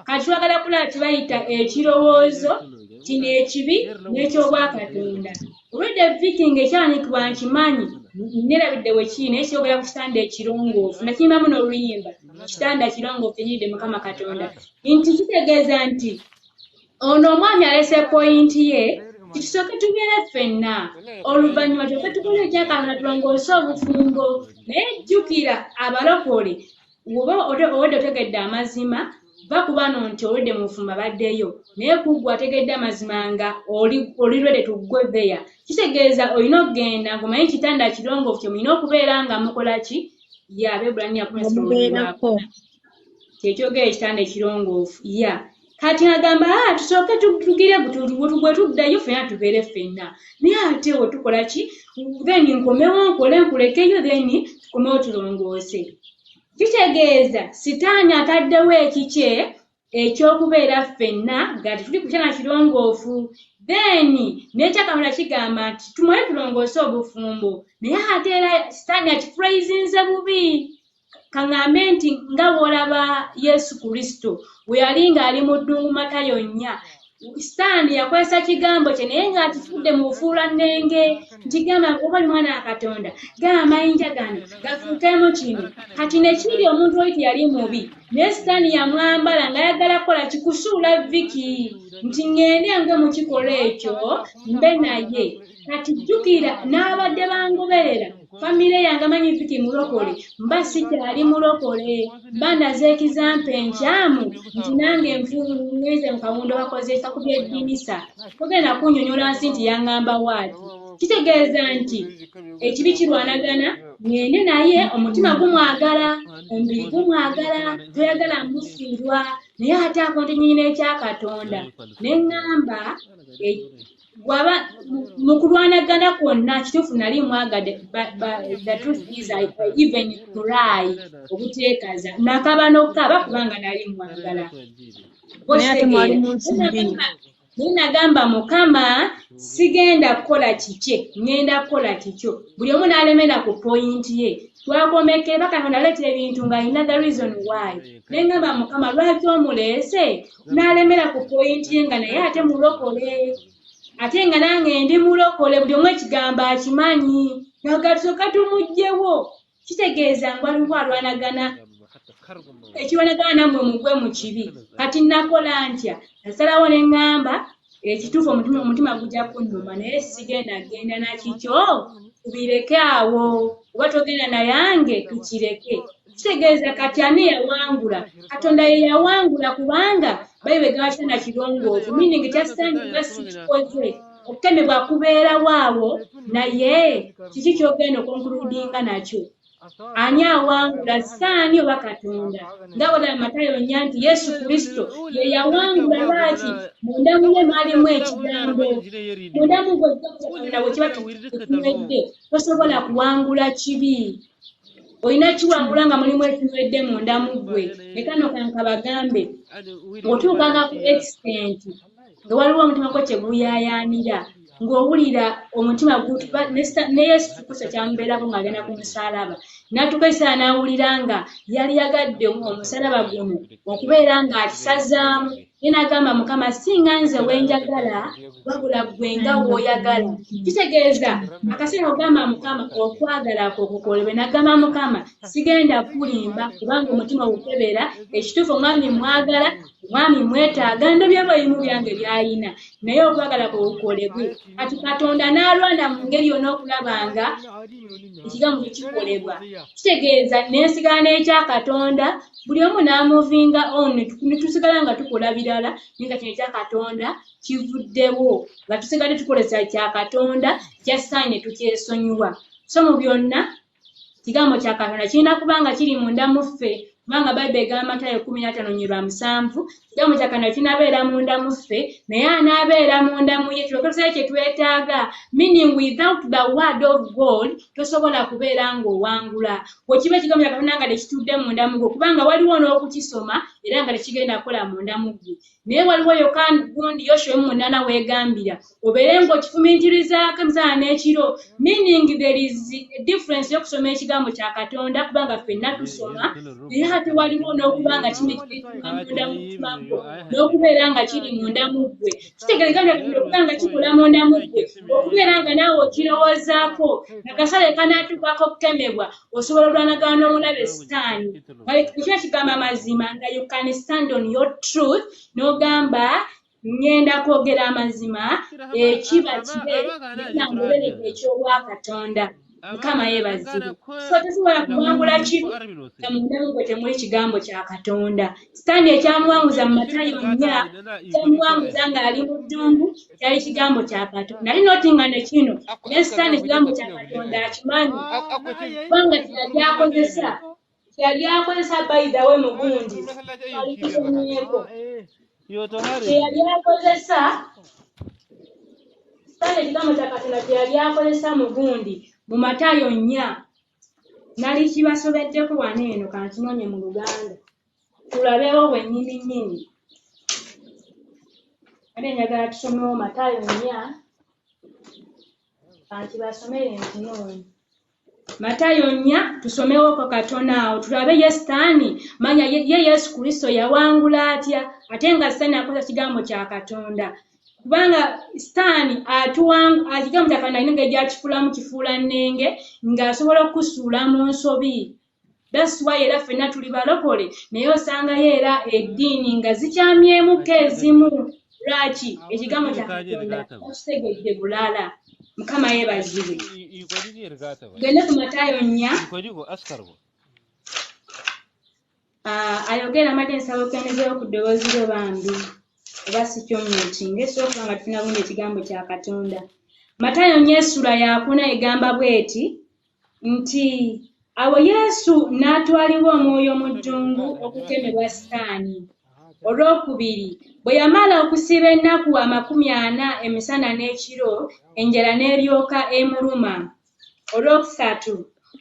Kati twagala kulaba kye bayita ekirowoozo kino ekibi n'eky'obwakatonda. Olwedde Vicky ng'ekyawandiikibwa nkimanyi, neerabidde we kiri, naye kyogera ku kitanda ekirongoofu. Nakiyimbamu n'oluyimba, kitanda kirongoofu enyiridde Mukama Katonda. Nti kitegeeza nti ono omwami alese point ye Tusooke tubeere ffenna, oluvannyuma tulyoke tukole ekyakatonda tulongoose obufumbo. Naye jjukira abalokole, bw'oba obwedda otegedde amazima, va ku bano nti olwedde mu bufumbo abaddeyo, naye ku ggwe ategedde amazima nga oli ready to go there. Kitegeeza olina okugenda ng'omanyi kitanda kirongoofu kye mulina okubeera nga mukola ki? Ya Abebbulaniya 13 Mubeerako. Kyekyogera ekitanda ekirongoofu. Ya kati agamba tusooke tugire bwe tuddayo ffenna tubeere ffenna, naye ate we tukola ki? Then nkomewo nkole nkulekeyo, then tukomewo tulongoose. Kitegeeza sitaani ataddewo ekikye ekyokubeera ffenna nga tetuli ku kitanda kirongoofu. Then n'ekyakatonda kigamba nti tumale tulongoose obufumbo, naye ate era sitaani akifurayizinze bubi. Kaŋŋambe nti nga bw'olaba Yesu Kristo bwe yali ng'ali mu ddungu Matayo 4, sitaani yakozesa kigambo kye naye ng'akifudde mu bufuulannenge, nti gamba oba oli mwana wa Katonda, gamba amayinja gano gafuukemu kino. Kati ne kiri omuntu oli teyali mubi, naye sitaani yamwambala ng'ayagala kukola kikusuula Viki nti ŋŋende ngwe mu kikolwa ekyo mbe naye. Kati jjukira n'abadde bangoberera, famire yange amanyi Viki mulokole, mba sikyali mulokole, mba ndaze ekizampa enkyamu nti nange ngenze mu kawundo kakoze kakubye eddirisa. Togenda kunnyonnyola nsi nti yaŋŋamba waati. Kitegeeza nti ekibi kirwanagana, ŋŋende naye omutima gumwagala, omubiri gumwagala, toyagala mufiirwa, naye ate akontinyi n'ekya Katonda. Ne ŋŋamba bw'aba mu kulwanagana kwonna kituufu nali mwagadde, the truth is I even cry obuteekaza nakaba n'okukaaba kubanga nali mwagala. Naye ate mwali mu nsi bbiri. Naye nagamba Mukama sigenda kukola kikye, ŋŋenda kukola kikyo. Buli omu n'alemera ku poyinti ye. Twakomekera Katonda aleeta ebintu ng'alina the reason why. Ne ŋŋamba Mukama lwaki omuleese n'alemera ku poyinti ye nga naye ate mulokole. Ate nga nange ndi mulokole, buli omu ekigambo akimanyi. Nga tusooka tumuggyewo. Kitegeeza nga waliwo alwanagana ekirwanagana nammwe mugwe mu kibi. Kati nakola ntya? Nasalawo ne ŋŋamba ekituufu omutima gujja kunnuma naye sigenda genda na kikyo, tubireke awo, oba togenda nayange tukireke. Kitegeeza kati ani yawangula? Katonda ye yawangula kubanga Bayibuli egamba kitanda kirongoofu, meaning kya sitaani nga sikikoze. Okukemebwa kubeerawo awo, naye kiki ky'ogenda okonkuludinga nakyo? Ani awangula, sitaani oba Katonda? Nga bw'olaba Matayo 4 nti Yesu Kristo ye yawangula. Lwaki? Munda mu ye mwalimu ekigambo. Munda mu gwe Katonda bwe kiba tekinywedde, tosobola kuwangula kibi. Olina kiwangula nga mulimu ekinywedde munda mu ggwe. Ne kano kankabagambe, bw'otuukanga ku extent nga waliwo omutima gwo kye guyaayaanira, ng'owulira omutima ne Yesu Kristo kyamubeerako ng'agenda ku musaalaba, n'atuuka ekiseera n'awulira nga yali yagadde omusaalaba guno okubeera ng'akisazaamu, ye n'agamba Mukama singa nze we njagala wabula ggwe nga w'oyagala. Kitegeeza akaseera ogamba Mukama okwagala kwo kukolebwe. N'agamba Mukama sigenda kulimba kubanga omutima ogukebera ekituufu omwami mwagala, omwami mwetaaga, ndabye ebimu byange by'alina, naye okwagala kwe kukolebwe. Kati Katonda n'alwana mu ngeri yonna okulaba nga ekigambo kye kikolebwa. Kitegeeza ne nsigala n'ekya Katonda, buli omu n'amuvinga on, ne tusigala nga tukola birala, naye nga kino ekya Katonda kivuddewo, nga tusigadde tukozesa kya Katonda, kya sitaani ne tukyesonyiwa. So mu byonna kigambo kya Katonda kirina kuba nga kiri munda mu ffe, kubanga Bayibuli egamba Matayo 15:7, kigambo kya Katonda kinabeera munda mu ffe, naye anaabeera munda mu ye tulyoke tusabe kye twetaaga. Meaning without the word of God tosobola kubeera ng'owangula. Bwe kiba ekigambo kya Katonda nga tekitudde munda mu gwe, kubanga waliwo n'okukisoma era nga tekigenda kukola munda mu ggwe. Naye waliwo Yokaana gundi Yoswa 8 weegambira obeere ng'okifumiitirizaako emisana n'ekiro, meaning there is a difference y'okusoma ekigambo kya Katonda kubanga ffenna tusoma, naye ate waliwo n'okuba nga kimikiririzibwa munda mu mutima gwo n'okubeera nga kiri munda mu ggwe. Kitegeeza ekigambo kya Katonda okuba nga kikola munda mu ggwe, okubeera nga naawe okirowoozaako, akasale kanaatuukako okukemebwa, osobola olwanagana n'omulabe sitaani. Kiba kigamba amazima nga you can stand on your truth n'ogamba Ngenda kwogera amazima, ekiba kibe, naye ngoberedde eky'obwakatonda. Mukama yeebazibwe. So tosobola kuwangula kibi nga munda mu gwe temuli kigambo kya Katonda. Sitaani ekyamuwanguza mu Matayo 4, kyamuwanguza ng'ali mu ddungu, kyali kigambo kya Katonda. Ali noti nga ne kino, ne Sitaani ekigambo kya Katonda akimanyi, kubanga kyeyali akozesa by the way mugundi alikusomyeko. Kyeyali akozesa Sitaani ekigambo kya Katonda kyeyali akozesa mugundi mu Matayo 4, nali kibasobeddeko wano eno, kankinoonye mu Luganda tulabeewo bwennyini nnyini. Ate njagala tusomewo Matayo 4, kankibasomere nkinoonye. Matayo 4 tusomewoko katono awo tulabe ye Sitaani, manya ye Yesu Kristo yawangula atya, ate nga Sitaani akozesa kigambo kya Katonda. Kubanga Sitaani ekigambo kya Katonda alina engeri gy'akifuulamu kifuula nnenge, ng'asobola okukusuula mu nsobi. That's why era ffenna tuli balokole, naye osangayo era eddiini nga zikyamyemuko ezimu. Lwaki? Ekigambo kya Katonda bakitegedde bulala. Mukama yeebazibwe. Tugende ku Matayo 4. Ayogera amadde nsaba okendezeewo ku ddoboozi lyo bambi, oba si kyo mutinga, esobola okuba nga tufuna bulungi ekigambo kya Katonda. Matayo 4 essula yakuna egamba bw'eti nti awo Yesu n'atwalibwa omwoyo mu ddungu okukemebwa Sitaani. Olwokubiri, bwe yamala okusiiba ennaku 40 emisana n'ekiro, enjala n'eryoka emuluma. Olwokusatu,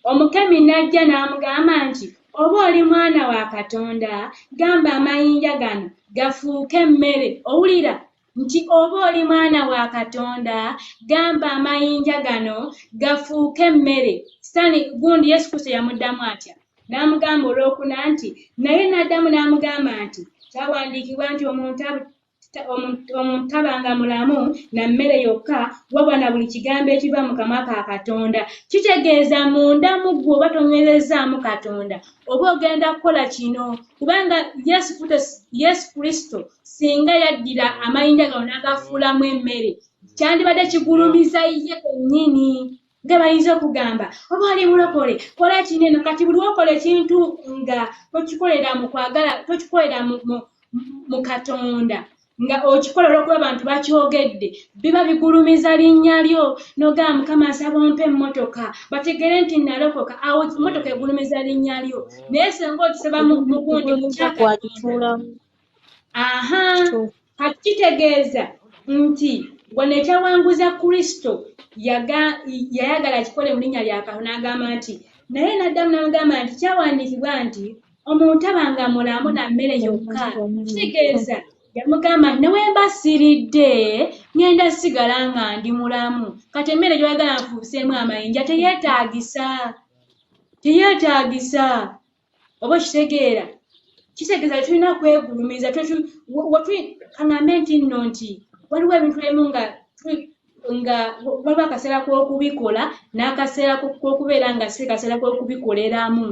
omukemi n'ajja n'amugamba nti, oba oli mwana wa Katonda, gamba amayinja gano gafuuke emmere. Owulira nti oba oli mwana wa Katonda, gamba amayinja gano gafuuke emmere. Sitaani gundi Yesu Kristo yamuddamu atya? N'amugamba olwokuna nti, naye n'addamu n'amugamba nti, kyawandiikibwa nti omuntu tabanga mulamu na mmere yokka, wabula na buli kigambo ekiva mu kamwa ka Katonda. Kitegeeza munda mu ggwe oba tonywerezaamu Katonda, oba ogenda kukola kino. Kubanga Yesu Kristo singa yaddira amayinja gano n'agafuulamu emmere, kyandibadde kigulumiza ye kennyini. Nga bayinza okugamba oba oli mulokole, kola kino eno. Kati buli w'okola ekintu nga tokikolera mu kwagala, tokikolera mu Katonda, nga okikola olw'okuba abantu bakyogedde, biba bigulumiza linnya lyo. N'ogamba Mukama nsaba ompe emmotoka, bategere nti nalokoka. Awo emmotoka egulumiza linnya lyo. Naye singa okisaba mu gundi mu kya Katonda. Aha, kati kitegeeza nti wano ekyawanguza Kristo yayagala akikole mu linnya lya Katonda, n'agamba nti, naye n'addamu n'amugamba nti kyawandiikibwa nti omuntu tabanga mulamu na mmere yokka. Kitegeeza yamugamba nti ne bwe mba siridde ngenda sigala nga ndi mulamu. Kati emmere gy'oyagala nfuuseemu amayinja teyeetaagisa, teyeetaagisa. Oba okitegeera? Kitegeeza tetulina kwegulumiza. Kaŋŋambe nti nno nti waliwo ebintu ebimu nga waliwo akaseera k'okubikola n'akaseera k'okubeera nga si kaseera k'okubikoleramu.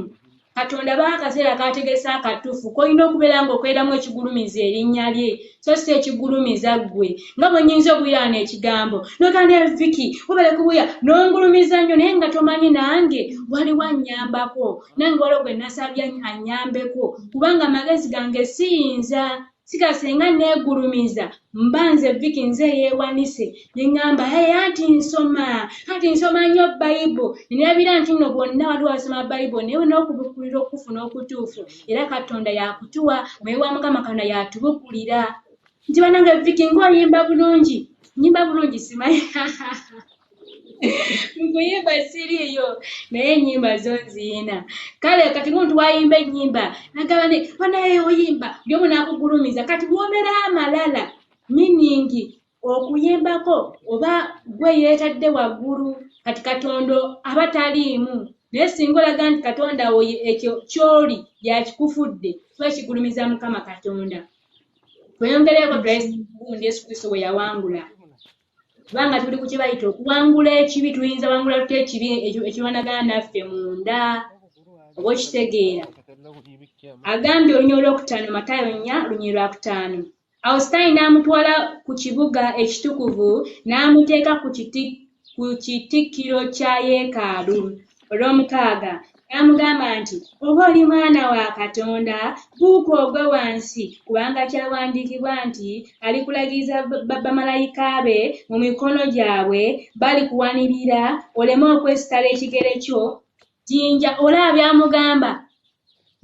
Katonda bawa akaseera k'ategese akatuufu k'olina okubeera ng'okoleramu ekigulumiza erinnya lye, so si ekigulumiza ggwe. Nga bwe nnyinza okuwulira ekigambo n'ogamba Vicky webale kubuya n'ongulumiza nnyo, naye nga tomanyi nange waliwo annyambako, nange waliwo gwe nasabye annyambeko, kubanga amagezi gange siyinza. Sikasenga neegulumiza, mba nze Vicky nze yeewanise ne ŋŋamba hey, anti nsoma nnyo Bayibuli. Ne neerabira nti nno bonna waliwo abasoma Bayibuli, naye n'okubukulira okufuna okutuufu era Katonda yakutuwa, Mwoyo wa Mukama Katonda yatubukulira. Nti bannange Vicky ng'oyimba bulungi, nnyimba bulungi simanyi nkuyimba siriiyo, naye ennyimba zo nziyina. Kale kati muntu wayimba ennyimba nagamba ne banaye oyimba, buli omu n'akugulumiza. Kati bw'obeera amalala, meaning okuyimbako oba gwe yeetadde waggulu, kati Katonda aba taliimu. Naye singa olaga nti Katonda wo ekyo ky'oli yakikufudde, kiba kigulumiza Mukama Katonda. Tweyongereko gundi Yesu Kristo bwe yawangula. Kubanga tuli ku kye bayita okuwangula ekibi, tuyinza wangula tutya ekibi ekirwanagana naffe munda, oba okitegeera. Agambye olunyiriri olwokutaano, Matayo 4 lunyiriri lwakutaano. Awo Sitaani n'amutwala ku kibuga ekitukuvu n'amuteeka ku kitikkiro kya yeekaalu. Olwomukaaga n'amugamba nti, oba oli mwana wa Katonda, buuka ogwe wansi, kubanga kyawandiikibwa nti alikulagiriza bamalayika be mu mikono gyabwe, balikuwanirira oleme okwesittala ekigere kyo jjinja. Olaba by'amugamba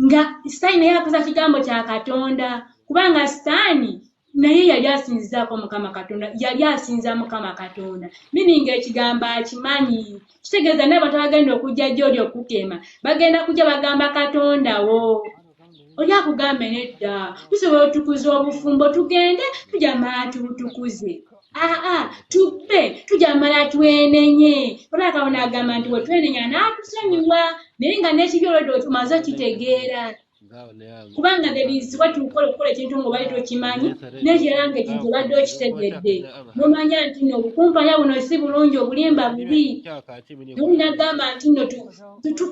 nga Sitaani naye akozesa kigambo kya Katonda, kubanga Sitaani naye yali asinzizaako Mukama Katonda, yali asinza Mukama Katonda, meaning ekigambo akimanyi. Kitegeeza n'abantu abagenda okujja gy'oli okukema bagenda kujja bagamba Katonda wo. Oli akugambe nedda, tusobola otukuza obufumbo, tugende tujamala tubutukuze. Aa, tubbe tujamala twenenye. Olaba Katonda agamba nti bwe twenenya n'atusonyiwa, naye nga n'ekibi olwedde omaze okitegeera. Kubanga there is what you call okukola ekintu ng'obadde tokimanyi, n'ekirala ng'ekintu obadde okitegedde n'omanya nti nno obukumpanya buno si bulungi, obulimba bubi. Naye n'agamba nti nno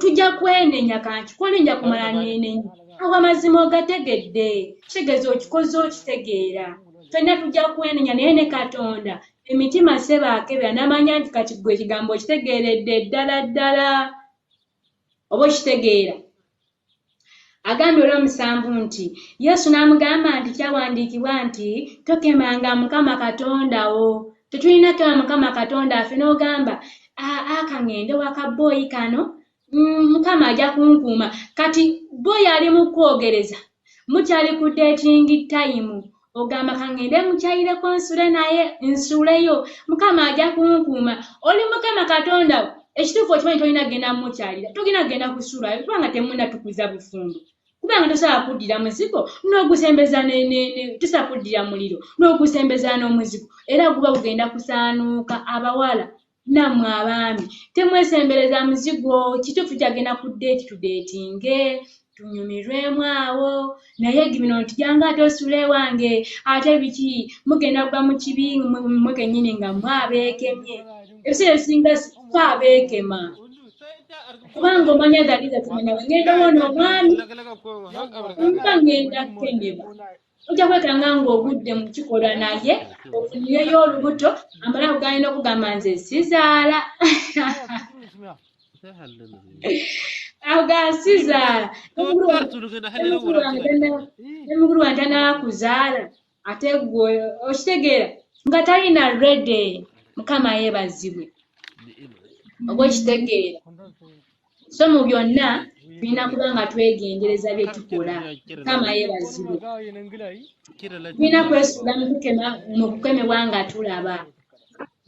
tujja kwenenya, kankikole nja kumala neenenya. Awo amazima ogategedde, kitegeeza okikoze okitegeera. Ffenna tujja kwenenya, naye ne Katonda emitima sebaakebera n'amanya nti kati ggwe ekigambo okitegeeredde ddala ddala, oba okitegeera. Agambye olw'omusanvu nti Yesu n'amugamba nti kyawandiikibwa nti tokemanga Mukama Katonda wo. Tetulina kema Mukama Katonda affe n'ogamba aa kaŋŋende waka bboyi kano, Mukama ajja kunkuuma. Kati bboyi ali mu kwogereza, mukyali ku dating time, ogamba kaŋŋende mukyayireko nsule naye nsuleyo, Mukama ajja kunkuuma. Oli Mukama Katonda wo, ekituufu okimanyi tolina kugenda mumukyalira, togenda kugenda kusulayo kubanga temunnatukuza bufumbo. Kubanga tosobola kuddira muzigo n'ogusembeza tosobola kuddira muliro n'ogusembeza n'omuzigo, era guba gugenda kusaanuuka. Abawala nammwe abaami temwesembereza muzigo, kituufu kyagenda ku date, tudeetinge tunyumirwemu awo, naye bino nti jangu ate osule ewange ate biki, mugenda kugwa mu kibi mmwe kennyini nga mmwe abeekemye. Ebiseera ebisinga ffe abeekema, kubanga omanya daliza tumanya bwe ngenda wona omwami mba ngenda kukemebwa. Ojja kwekanga ng'ogudde mu kikolwa naye ofunireyo olubuto, amala kugenda okugamba nze sizaala. Akugaa sizaala, ne mukulu wange tannaba ate ggwe okitegeera nga talina ready. Mukama yeebazibwe, oba okitegeera. So mu byonna tulina kuba nga twegendereza bye tukola. Mukama yeebazibwe. Tulina kwesuula mu kukemebwa nga tulaba,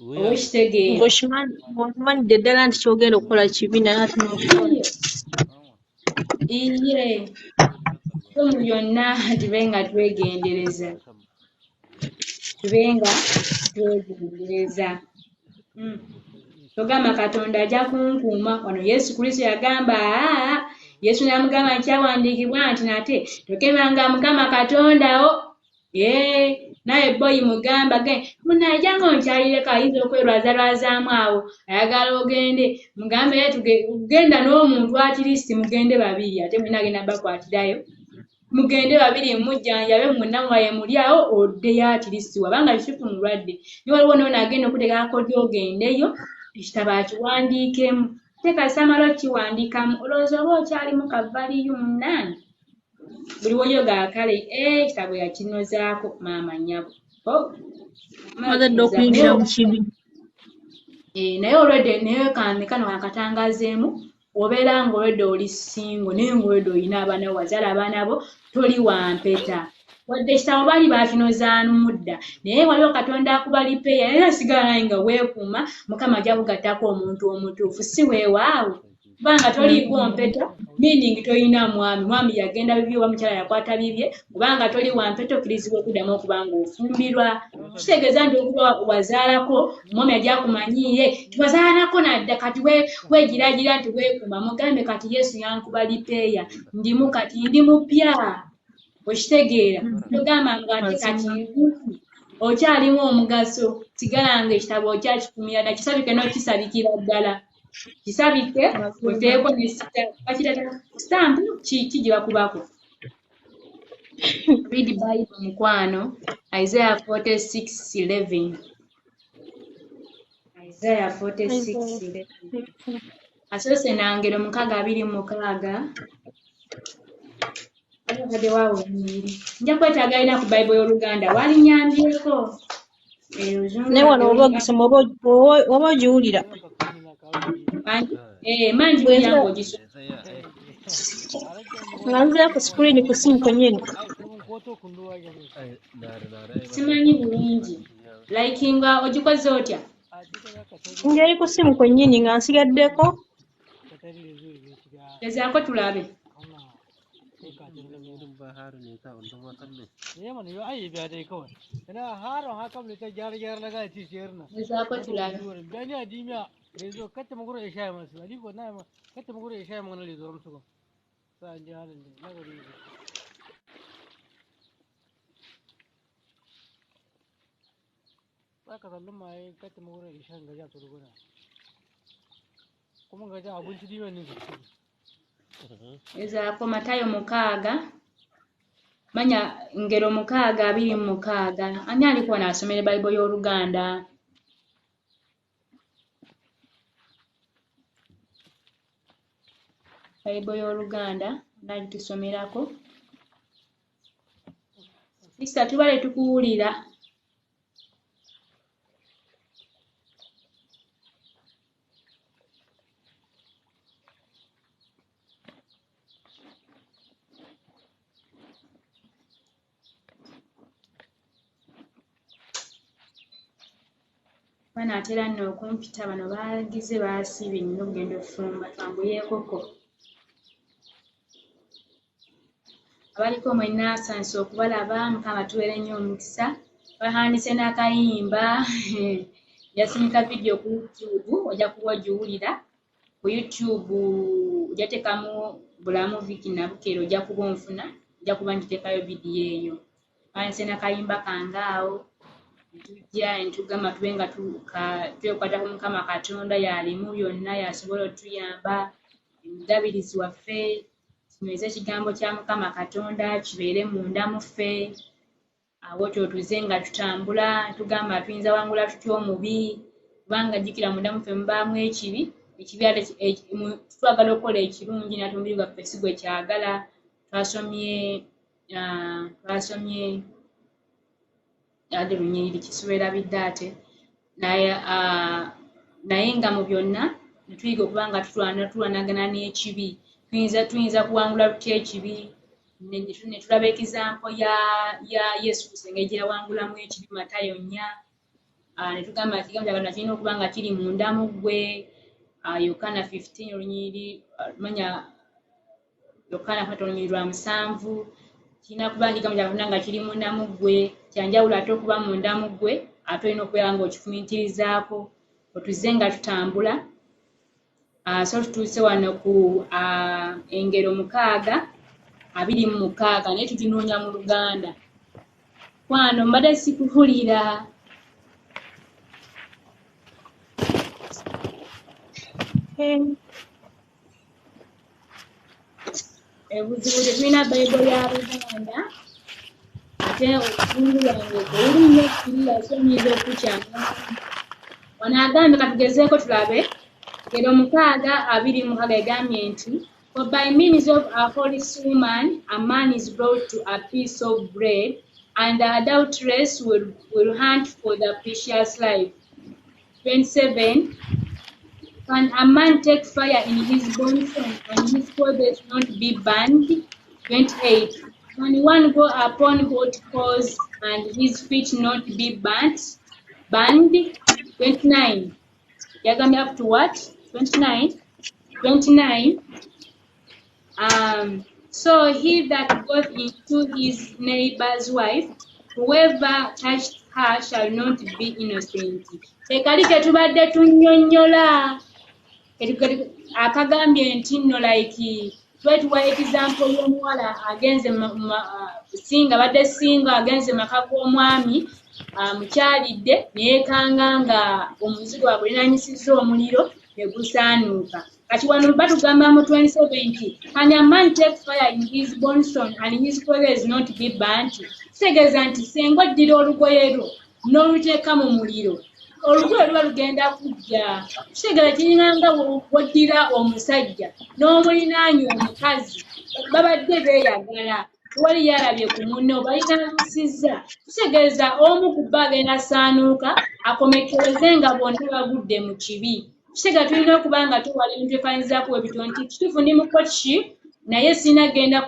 oba okitegeera. Ng'okimanyidde ddala nti ky'ogenda okukola kibi naye ate n'okikola. Iye, so mu byonna tube nga twegendereza, tube nga twegendereza. Togamba Katonda ajja kunkuuma. Wano Yesu Kristo yagamba aa, Yesu n'amugamba nkyawandiikibwa nti nate tokemanga Mukama Katonda wo. Naye bboyi mugamba munnaye jangu onkyalireko, ayinza okwerwazalwazaamu awo, ayagala ogende. Mugambe genda n'omuntu atirisiti, mugende babiri, ate mulina agenda bakwatirayo. Mugende babiri mujjanjabe mwenna mwaye muli awo, oddeyo atirisiti wabanga kituufu mulwadde. Naye waliwo n'ono agenda okuteeka akakodyo ogendeyo, ekitabo akiwandiikemu. Ate kasita amala okukiwandiikamu, olowooza oba okyalimu kavaliyu munnange. Buli w'oyoga kale ekitabo yakinozaako maama nnyabo. Maze dda okuyingira mu kibi. Naye olwedde naye kano kakatangaazeemu, obeera ng'olwedde oli single naye ng'olwedde olina abaana bo, wazaala abaana bo, toli wa mpeta. Wadde ekitabo baali bakinozaamu dda, naye waliwo Katonda akuba lipeeya, naye osigala naye nga weekuuma, Mukama ajja kugattako omuntu omutuufu, si weewaawo. Kubanga toliiko mpeta, meaning tolina mwami, mwami yagenda bibye oba mukyala yakwata bibye, kubanga toli wa mpeta okkirizibwa okuddamu okuba ng'ofumbirwa. Kitegeeza nti okuba wazaalako, omwami ajja akumanyiire nti wazaalanako nadda, kati weegiraagira nti weekuuma, mugambe kati Yesu yankuba lipeeya, ndimu kati ndi mupya. Okitegeera? Togamba nga ate kati okyalimu omugaso, sigala nga ekitabo okyakikumira ddala, kisabike n'okisabikira ddala. Kisabike oteeko ne bakiyita stamp ki gye bakubako. Read Bible mukwano. Isaiah 46:11. Isaiah 46:11. Asoose nangero 6:26. Abadde waawo nnyiri. Nja kwetaaga alina ku Bible y'Oluganda. Walinyambyeko. Naye wano oba ogisoma oba ogiwulira. Mangi kuyangu ogisoma. Nga nzira ku screen ku simu kwennyini. Simanyi bulungi. Like nga ogikoze otya? Ng'eri ku simu kwennyini nga nsigaddeko. Gezaako tulabe. Gezaako tulabe. Ezaako Matayo 6 manya ngero 6:26. Ani aliko wano asomera Bible y'Oluganda? Bible y'Oluganda nagitusomerako. Sista tubale tukuwulira. Banaatera nno okumpita bano baagize baasiibye nnina okugenda okufumba twanguyeekoko. Abaliko mwenna nsanyuse okubalaba, Mukama tuweere nnyo omukisa. Bahandise n'akayimba njasindika vidiyo ku YouTube ojja kuba ogiwulira. Ku YouTube ojja teekamu Bulamu Vicky Nabukeera ojja kuba onfuna, ojja kuba ngiteekayo vidiyo eyo. Bahandise n'akayimba kange awo. Tujja ntugamba tube nga twekwata ku Mukama Katonda y'alimu byonna y'asobola otuyamba, omugabirizi waffe, tunyweze ekigambo kya Mukama Katonda kibeere munda mu ffe. Awo tuze nga tutambula tugamba tuyinza wangula tutya omubi, kubanga jjukira munda mu ffe mubaamu ekibi, ekibi ate twagala okukola ekirungi naye omubiri gwaffe si gwe kyagala. Twasomye ate lunyiriri kisulwerabidde ate naye nga mu byonna ne tuyiga okuba nga tulwanagana n'ekibi. Tuyinza kuwangula tutya ekibi? Ne tulaba ekizampo ya Yesu Kristo engeri gye yawangulamu ekibi Matayo 4. Ne tugamba ekigambo kya Katonda kirina okuba nga kiri munda mu ggwe. Yokaana 15 olunyiriri manya Yokaana 5 olunyiriri lwa 7. Kirina kuba ekigambo kya Katonda nga kiri munda mu ggwe. Kyanjawulo ate okuba munda mu ggwe ate olina okubeera ng'okifumiitirizaako. Otuze nga tutambula. So tutuuse wano ku engero 6:26 naye tuginoonya mu Luganda. Kwano mbadde sikuwulira. Ebuzibu tetulina Bayibuli ya Luganda ate oluzungu lwange tewuli nnyo kiriya so nnyinza okukyama. Wano agambye katugezeeko tulabe. Ngero 6:26 egambye nti for by means of a holy woman a man is brought to a piece of bread and the adulteress will hunt for the precious life. 27. Can a man take fire in his bosom and his clothes not be burned? 28. Can one go upon hot coals and his feet not be burnt? 29. Yagambye up to what? 29. 29. So he that goeth into his neighbor's wife, whoever touched her shall not be innocent. Ekali ke tubadde tunnyonnyola akagambye nti nno like twetuwa example y'omuwala agenze singa badde singa agenze maka g'omwami amukyalidde neyeekanga nga omuzigo agulinaanyisizza omuliro ne gusaanuuka. Kati wano batugamba mu 27 can a man take fire in his bosom and his clothes not be burnt? Kitegeeza nti senga oddira olugoye lwo n'oluteeka mu muliro, olugoye luba lugenda kujja. Kitegeeza kiringanga bw'oddira omusajja n'omulinaanya omukazi, babadde beeyagala, tewali yalabye ku munne oba yinalusizza. Kitegeeza omu ku bo agenda saanuuka akomekkereze nga bonna bagudde mu kibi. Kitegeeza tulina okuba nga twewala ebintu ebifaananyizaako ebityo nti kituufu ndi mu courtship naye sirina genda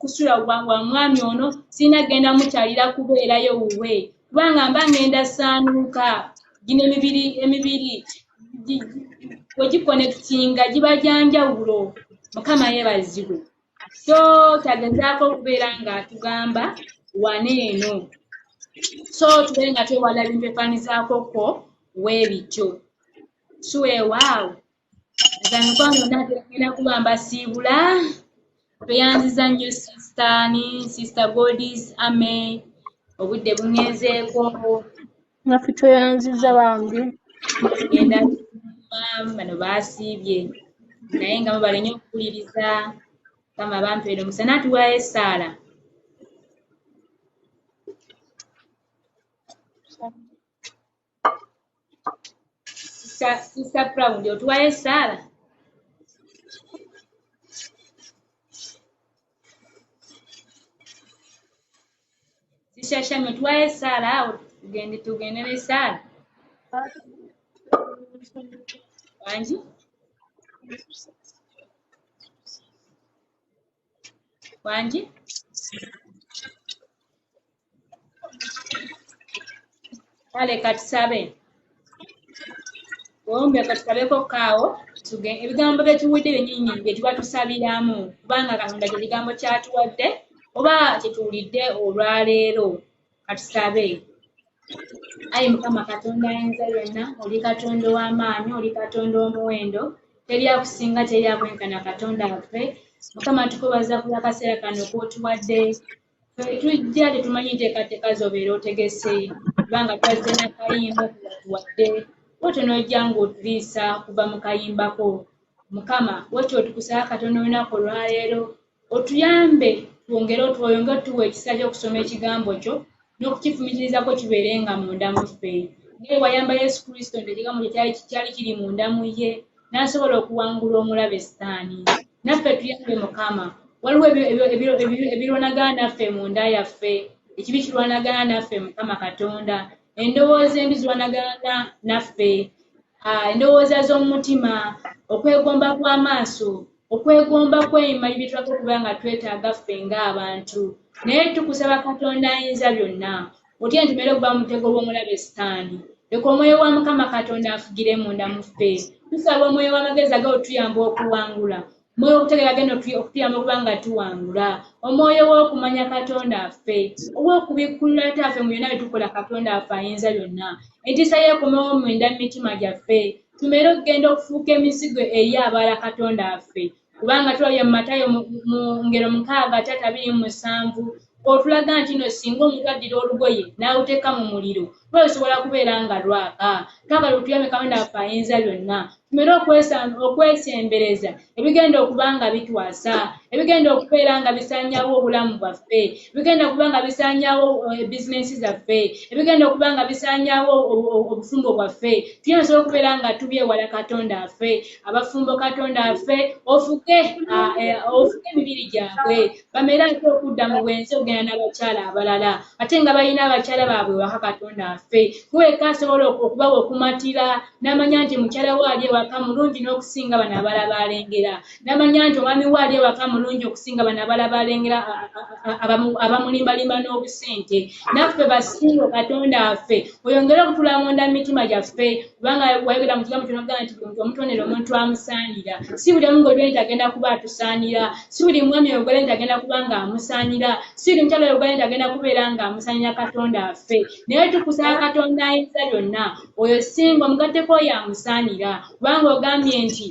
kusula wa mwami ono, sirina genda mukyalira kubeerayo wuwe, kubanga mba ngenda saanuuka. Gino emibiri bwe giconnectinga giba gya njawulo. Mukama yeebazibwe. So kyagezaako okubeera ng'atugamba wano eno, so tubeere nga twewala ebintu ebifaananyizaako ko weebityo. Si weewaawo nze mikwano yonna tegenda kuba mbasiibula. Tweyanziza nnyo sister ni sister Godis ame, obudde buŋŋenzeeko. Naffe tweyanziza bambi. Genda bano baasiibye naye nga mubale nnyo okuwuliriza. Mukama bampeere omusana atuwaayo essaala. Sister Proud otuwaayo essaala. Sister Shami otuwaayo essaala awo tugende n'essaala. Wangi? Wangi? Kale katusabe. Ombe katusabeko kaawo ebigambo bye tuwulidde byennyini bye tuba tusabiramu, kubanga Katonda kye kigambo ky'atuwadde oba kye tuwulidde olwaleero. Katusabe. Ayi Mukama Katonda ayinza byonna, oli Katonda ow'amaanyi, oli Katonda omuwendo, teri akusinga, teri akwenkana Katonda waffe. Mukama tukwebaza ku lw'akaseera kano k'otuwadde. Ffe tujja tetumanyi nteekateeka z'obeera otegese, kubanga twazze n'akayimba kewatuwadde, bw'otyo n'ojja ng'otuliisa kuva mu kayimbako. Mukama bw'otyo tukusaba Katonda olunaku olwaleero otuyambe twongere otwongere otuwa ekisa ky'okusoma ekigambo kyo n'okukifumiitirizako kibeere nga munda mu ffe. Nga bwe wayamba Yesu Kristo nti ekigambo kye kyali kiri munda mu ye, n'asobola okuwangula omulabe Sitaani. Naffe tuyambe Mukama. Waliwo ebirwanagana naffe munda yaffe, ekibi kirwanagana naffe Mukama Katonda, endowooza embi zirwanagana naffe, endowooza z'omutima, okwegomba kw'amaaso, okwegomba kw'ebimali bye twagala okuba nga twetaaga ffe ng'abantu. Naye tukusaba Katonda ayinza byonna, otye ntumere okuva mu mutego gw'omulabe Sitaani. Leka omwoyo wa Mukama Katonda afugire munda mu ffe. Tusaba omwoyo w'amagezi agenda otuyamba okuwangula, omwoyo w'okutegeera agenda okutuyamba okuba nga tuwangula, omwoyo w'okumanya Katonda affe, ow'okubikkulira Kitaffe mu byonna bye tukola Katonda affe ayinza byonna. Entiisa ye ekomewo munda mu mitima gyaffe, tumere okugenda okufuuka emizigo eri abalala Katonda affe. Kubanga tulabye mu Matayo mu ngero 6:327 otulaga nti nno singa omuntu addira olugoye n'aluteeka mu muliro lwe lusobola kubeera nga lwaka. Twagala otuyambe Katonda waffe ayinza byonna, tumere okwesembereza ebigenda okuba nga bitwasa, ebigenda okubeera nga bisaanyaawo obulamu bwaffe, ebigenda okuba nga bisaanyaawo bizinensi zaffe, ebigenda okuba nga bisaanyaawo obufumbo bwaffe. Tuyambe tusobole okubeera nga tubyewala Katonda waffe. Abafumbo Katonda waffe ofuke emibiri gyabwe, bamere ate okudda mu bwenzi okugenda n'abakyala abalala, ate nga balina abakyala baabwe waka Katonda waffe. Kuweka asobola okubawa okumatira n'amanya nti mukyala we ali ewaka mulungi n'okusinga bano abalala b'alengera, n'amanya nti omwami we ali ewaka mulungi okusinga bano abalala b'alengera abamulimbalimba n'obusente. Naffe basingo Katonda waffe oyongere okutula munda mu mitima gyaffe, kubanga wayogera mu kigambo kyo n'ogamba nti buli omutondera omuntu amusaanira. Si buli omu ng'ogamba nti agenda kuba atusaanira, si buli mwami ogamba nti agenda kuba ng'amusaanira, si buli mukyala ogamba nti agenda kubeera ng'amusaanira Katonda waffe. Naye tukusaba kya Katonda ayinza byonna, oyo singa omugatteko oyo amusaanira, kubanga ogambye nti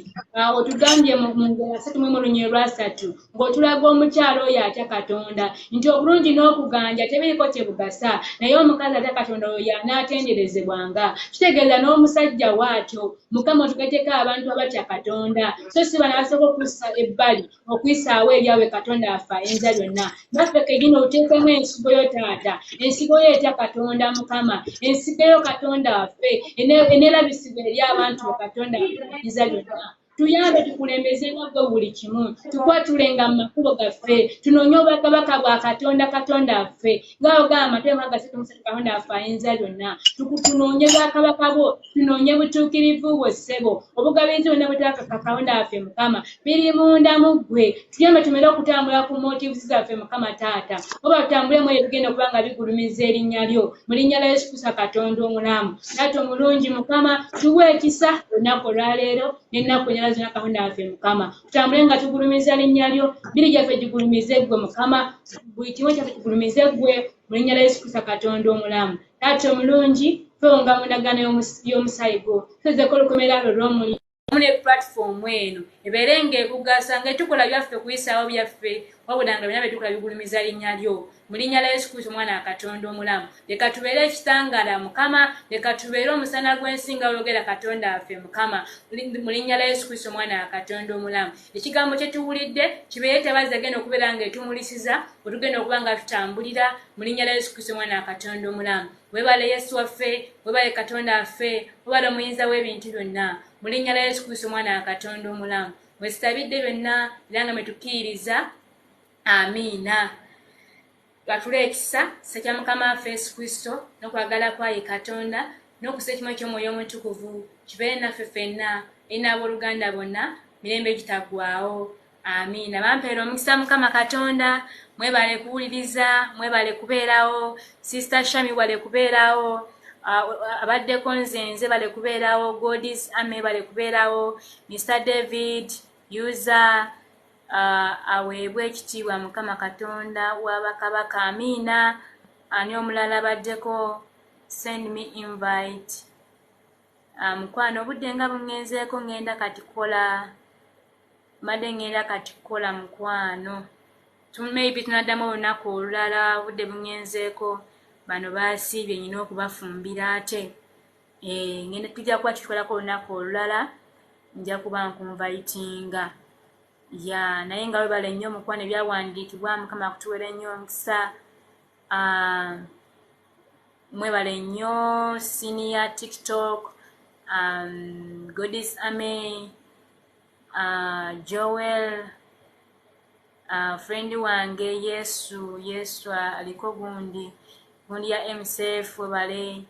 otugambye mu ngero 31:3 ng'otulaga omukyala oyo atya Katonda nti obulungi n'okuganja tebiriko kye bugasa, naye omukazi atya Katonda oyo anaatenderezebwanga. Kitegeeza n'omusajja bw'atyo. Mukama otugatteko abantu abatya Katonda, so si bano abasooka okussa ebbali okuyisaawo ebyabwe. Katonda affe ayinza byonna, naffe kennyini otuteekemu ensigo yo taata, ensigo yo etya Katonda Mukama, ensigo yo Katonda waffe eneerabisibwa eri abantu bo. Katonda waffe ayinza byonna, tuyambe tukulembeze nga ggwe buli kimu, tukwatulenga mu makubo gaffe, tunoonye obwakabaka bwa Katonda. Katonda waffe, nga ogamba Matayo 6:3, Katonda waffe ayinza byonna, tunoonye bwakabaka bwo, tunoonye butuukirivu bwo ssebo, obugabirizi bwonna bwetwakaka Katonda waffe Mukama biri munda mu ggwe. Tuyambe tumere okutambula ku motives zaffe Mukama taata, oba tutambule mu ebyo bigenda okuba nga bigulumiza erinnya lyo, mu linnya lya Yesu Kristo Katonda omulamu. Taata omulungi Mukama, tuwe ekisa olunaku olwaleero n'ennaku endala zonna. Katonda waffe Mukama, tutambule nga tugulumiza linnya lyo, mibiri gyaffe gigulumize ggwe Mukama, buli kimu kyaffe kigulumize ggwe, mu linnya lya Yesu Kristo Katonda omulamu. Taata omulungi, twewonga mu ndagaano y'omusaayi gwo, tuzeko olukomera lwo lw'omuliro ne platform eno ebeere ng'ekugasa, nga tukola byaffe kuyisaawo byaffe, wabula nga byonna bye tukola bigulumiza linnya lyo, mu linnya lya Yesu Kristo omwana wa Katonda omulamu. Leka tubeere ekitangaala Mukama, leka tubeere omusana gw'ensi nga oyogera Katonda waffe Mukama, mu linnya lya Yesu Kristo omwana wa Katonda omulamu. Ekigambo kye tuwulidde kibeere tabaazi agenda okubeera nga etumulisiza wetugenda okuba nga tutambulira, mu linnya lya Yesu Kristo omwana wa Katonda omulamu. Webale Yesu waffe, webale Katonda waffe, webale omuyinza w'ebintu byonna, mu linnya lya Yesu Kristo omwana wa Katonda omulamu mwesitabidde byonna era nga mwetukkiririza, amiina. Batule ekisa kisa kya Mukama waffe Yesu Kristo n'okwagala kwaye Katonda n'okussa ekimu eky'Omwoyo Omutukuvu kibeere naffe ffenna eri n'abooluganda bonna mirembe gitaggwaawo, amiina. Bampeera omukisa Mukama Katonda. Mwebale kuwuliriza, mwebale kubeerawo. Sister Shami, bale kubeerawo. Abaddeko nze bale kubeerawo. Godis ame bale kubeerawo. Mr David user, aweebwe ekitiibwa Mukama Katonda w'abakabaka, amiina. Ani omulala abaddeko? Send me invite. Mukwano, obudde nga buŋŋenzeeko, ŋŋenda kati kukola, mbadde ŋŋenda kati kukola mukwano. Maybe tunaddamu olunaku olulala, obudde buŋŋenzeeko, bano baasiibye, nyina okubafumbira ate. Ngenda tujja kuba tukikolako olunaku olulala, nja kuba nkunvayitinga ya, naye nga webale nnyo mukwano ebyawandiikibwa. Mukama akutuwere nnyo omukisa. Mwebale nnyo senior TikTok, Godis ame, Joel, friend wange, Yesu Yesu aliko gundi gundi ya MCF, webale.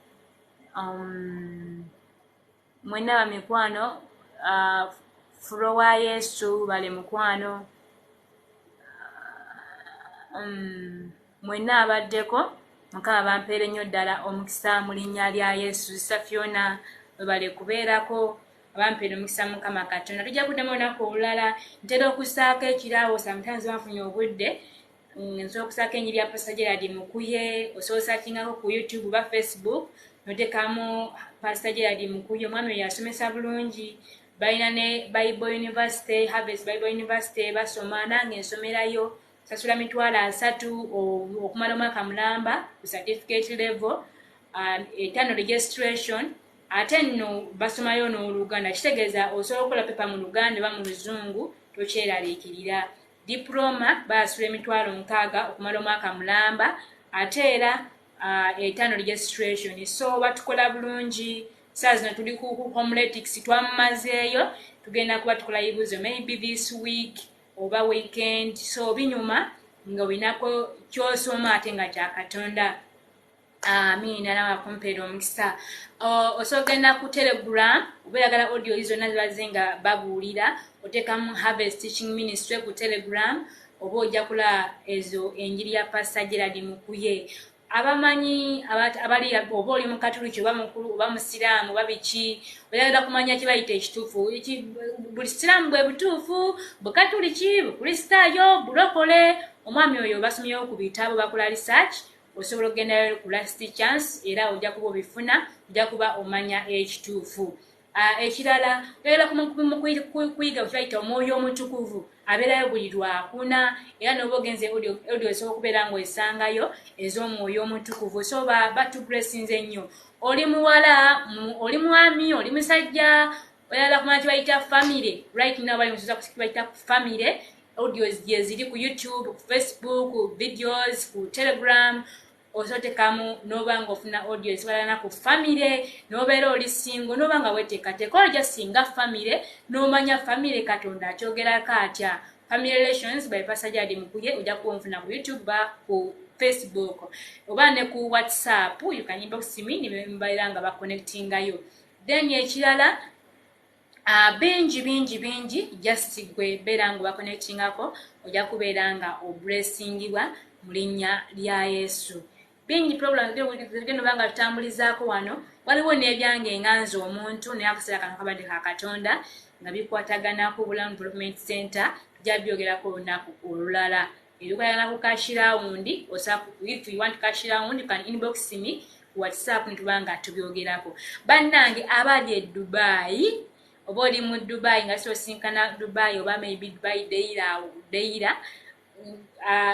Mwenna bamikwano, fulo wa Yesu, bale mukwano. Mwenna abaddeko, Mukama bampeere nnyo ddala omukisa mu linnya lya Yesu. Sister Fiona, webale kubeerako. Abampeere omukisa Mukama Katonda. Tujja kuddamu olunaku olulala. Ntera okussaako ekiraawo, sometimes banfunye obudde, nsobola okusaako enjiri ya Pastor Gerard Mukuye. Osobola osearchingako ku YouTube oba Facebook notekamu Pastor Gerard Mukuye. Omwami oyo asomesa bulungi. Balina ne Bible University, Harvest Bible University, basoma, nange nsomerayo. Sasula 300,000 okumala omwaka mulamba ku certificate level, etano registration. Ate nno basomayo n'Oluganda, kitegeeza osobola okukola paper mu Luganda oba mu Luzungu, tokyeraliikirira. Diploma basasula 60,000 okumala omwaka mulamba, ate era etano registration. So batukola bulungi. Saa zino tuli ku homiletics, twamumazeeyo, tugenda kuba tukola bibuuzo maybe this week oba weekend. So binyuma nga olinako kyosoma ate nga kyakatonda. Amiina. Nawe akumpeera omukisa. Osobola ogenda ku Telegram oba oyagala audio zonna zibaze nga babuulira, oteekamu Harvest Teaching Ministry ku Telegram, oba ojja kulaba ezo enjiri ya Pastor Gerard Mukuye. Abamanyi abali oba oli mukatuliki oba mukulu oba musiraamu oba biki, oyagala kumanya kibayita ekituufu, buli siraamu bwe butuufu, bukatuliki, bukristaayo, bulokole, omwami oyo basomyewo ku bitabo, bakola research. Osobola okugendayo ku last chance, era ojja kuba obifuna, ojja kuba omanya ekituufu. Ekirala, oyagala kuyiga kyebayita Omwoyo Omutukuvu, abeerayo buli Lwakuna, era noba ogenze audio osobola okubeera ng'osangayo ez'Omwoyo Omutukuvu. So batublessinze nnyo. Oli muwala, oli mwami, oli musajja, oyagala kumanya kyebayita family, right now bali musuza ku kibayita family, audios gye ziri ku YouTube, ku Facebook, videos ku Telegram, osotekamu n'oba ng'ofuna audio ezibalana ku family, n'obeera oli single, n'oba nga weteekateeka, oli just singa family, n'omanya family Katonda akyogerako atya. Family Relations by Pastor Jadi Mukuye, ojja kuba onfuna ku YouTube ba ku Facebook oba ne ku WhatsApp, you can inbox me ne mbaira nga baconnectingayo. Then ekirala, bingi bingi bingi, just gwe beera nga baconnectingako, ojja kubeera nga oblessingibwa mu linnya lya Yesu. Bingi program genda oba nga tutambulizaako wano, waliwo n'ebyange nga nze omuntu, naye akaseera kano kabadde ka Katonda nga bikwatagana ku Bulamu Development Center, tujja byogerako olunaku olulala. Ebikwatagana ku cash round, if you want cash round, you can inbox me ku WhatsApp nituba nga tubyogerako. Bannange abali e Dubai, oba oli mu Dubai nga sosinkana Dubai oba maybe Dubai Deira Deira,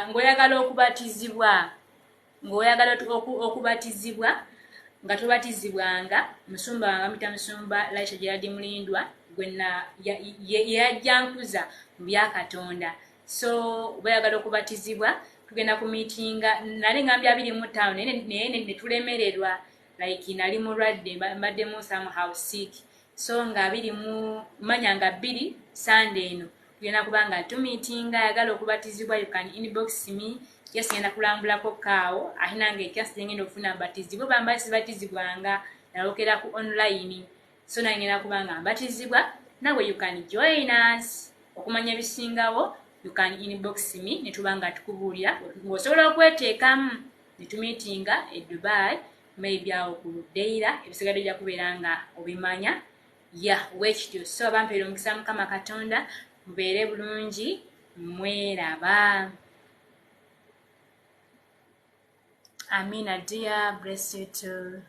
ng'oyagala okubatizibwa, ng'oyagala okubatizibwa nga tobatizibwanga, musumba wange amuyita Musumba Laisha Gerard Mulindwa, gwe yajja nkuza mu bya Katonda. So oba oyagala okubatizibwa, tugenda ku miitinga, nali ngambye 25, naye ne tulemererwa, like nali mulwadde, mbaddemu somehow sick. So nga abiri mu manya nga 2 Sunday eno tugenda kuba nga tumiitinga. Ayagala okubatizibwa, you can inbox me. Just ngenda kulambulako kaawo, ate nange ekyasi ngenda okufuna mbatizibwa, oba mba sibatizibwanga, nalokera ku online. So nange ngenda kuba nga mbatizibwa, nawe you can join us. Okumanya ebisingawo, you can inbox me ne tuba nga tukubuulira ng'osobola okweteekamu ne tumiitinga e Dubai, maybe awo ku Deira. Ebisigadde ojja kubeera nga obimanya ya wekityo. So bampeera omukisa Mukama Katonda, mubeere bulungi, mweraba. Amina dear, bless you too.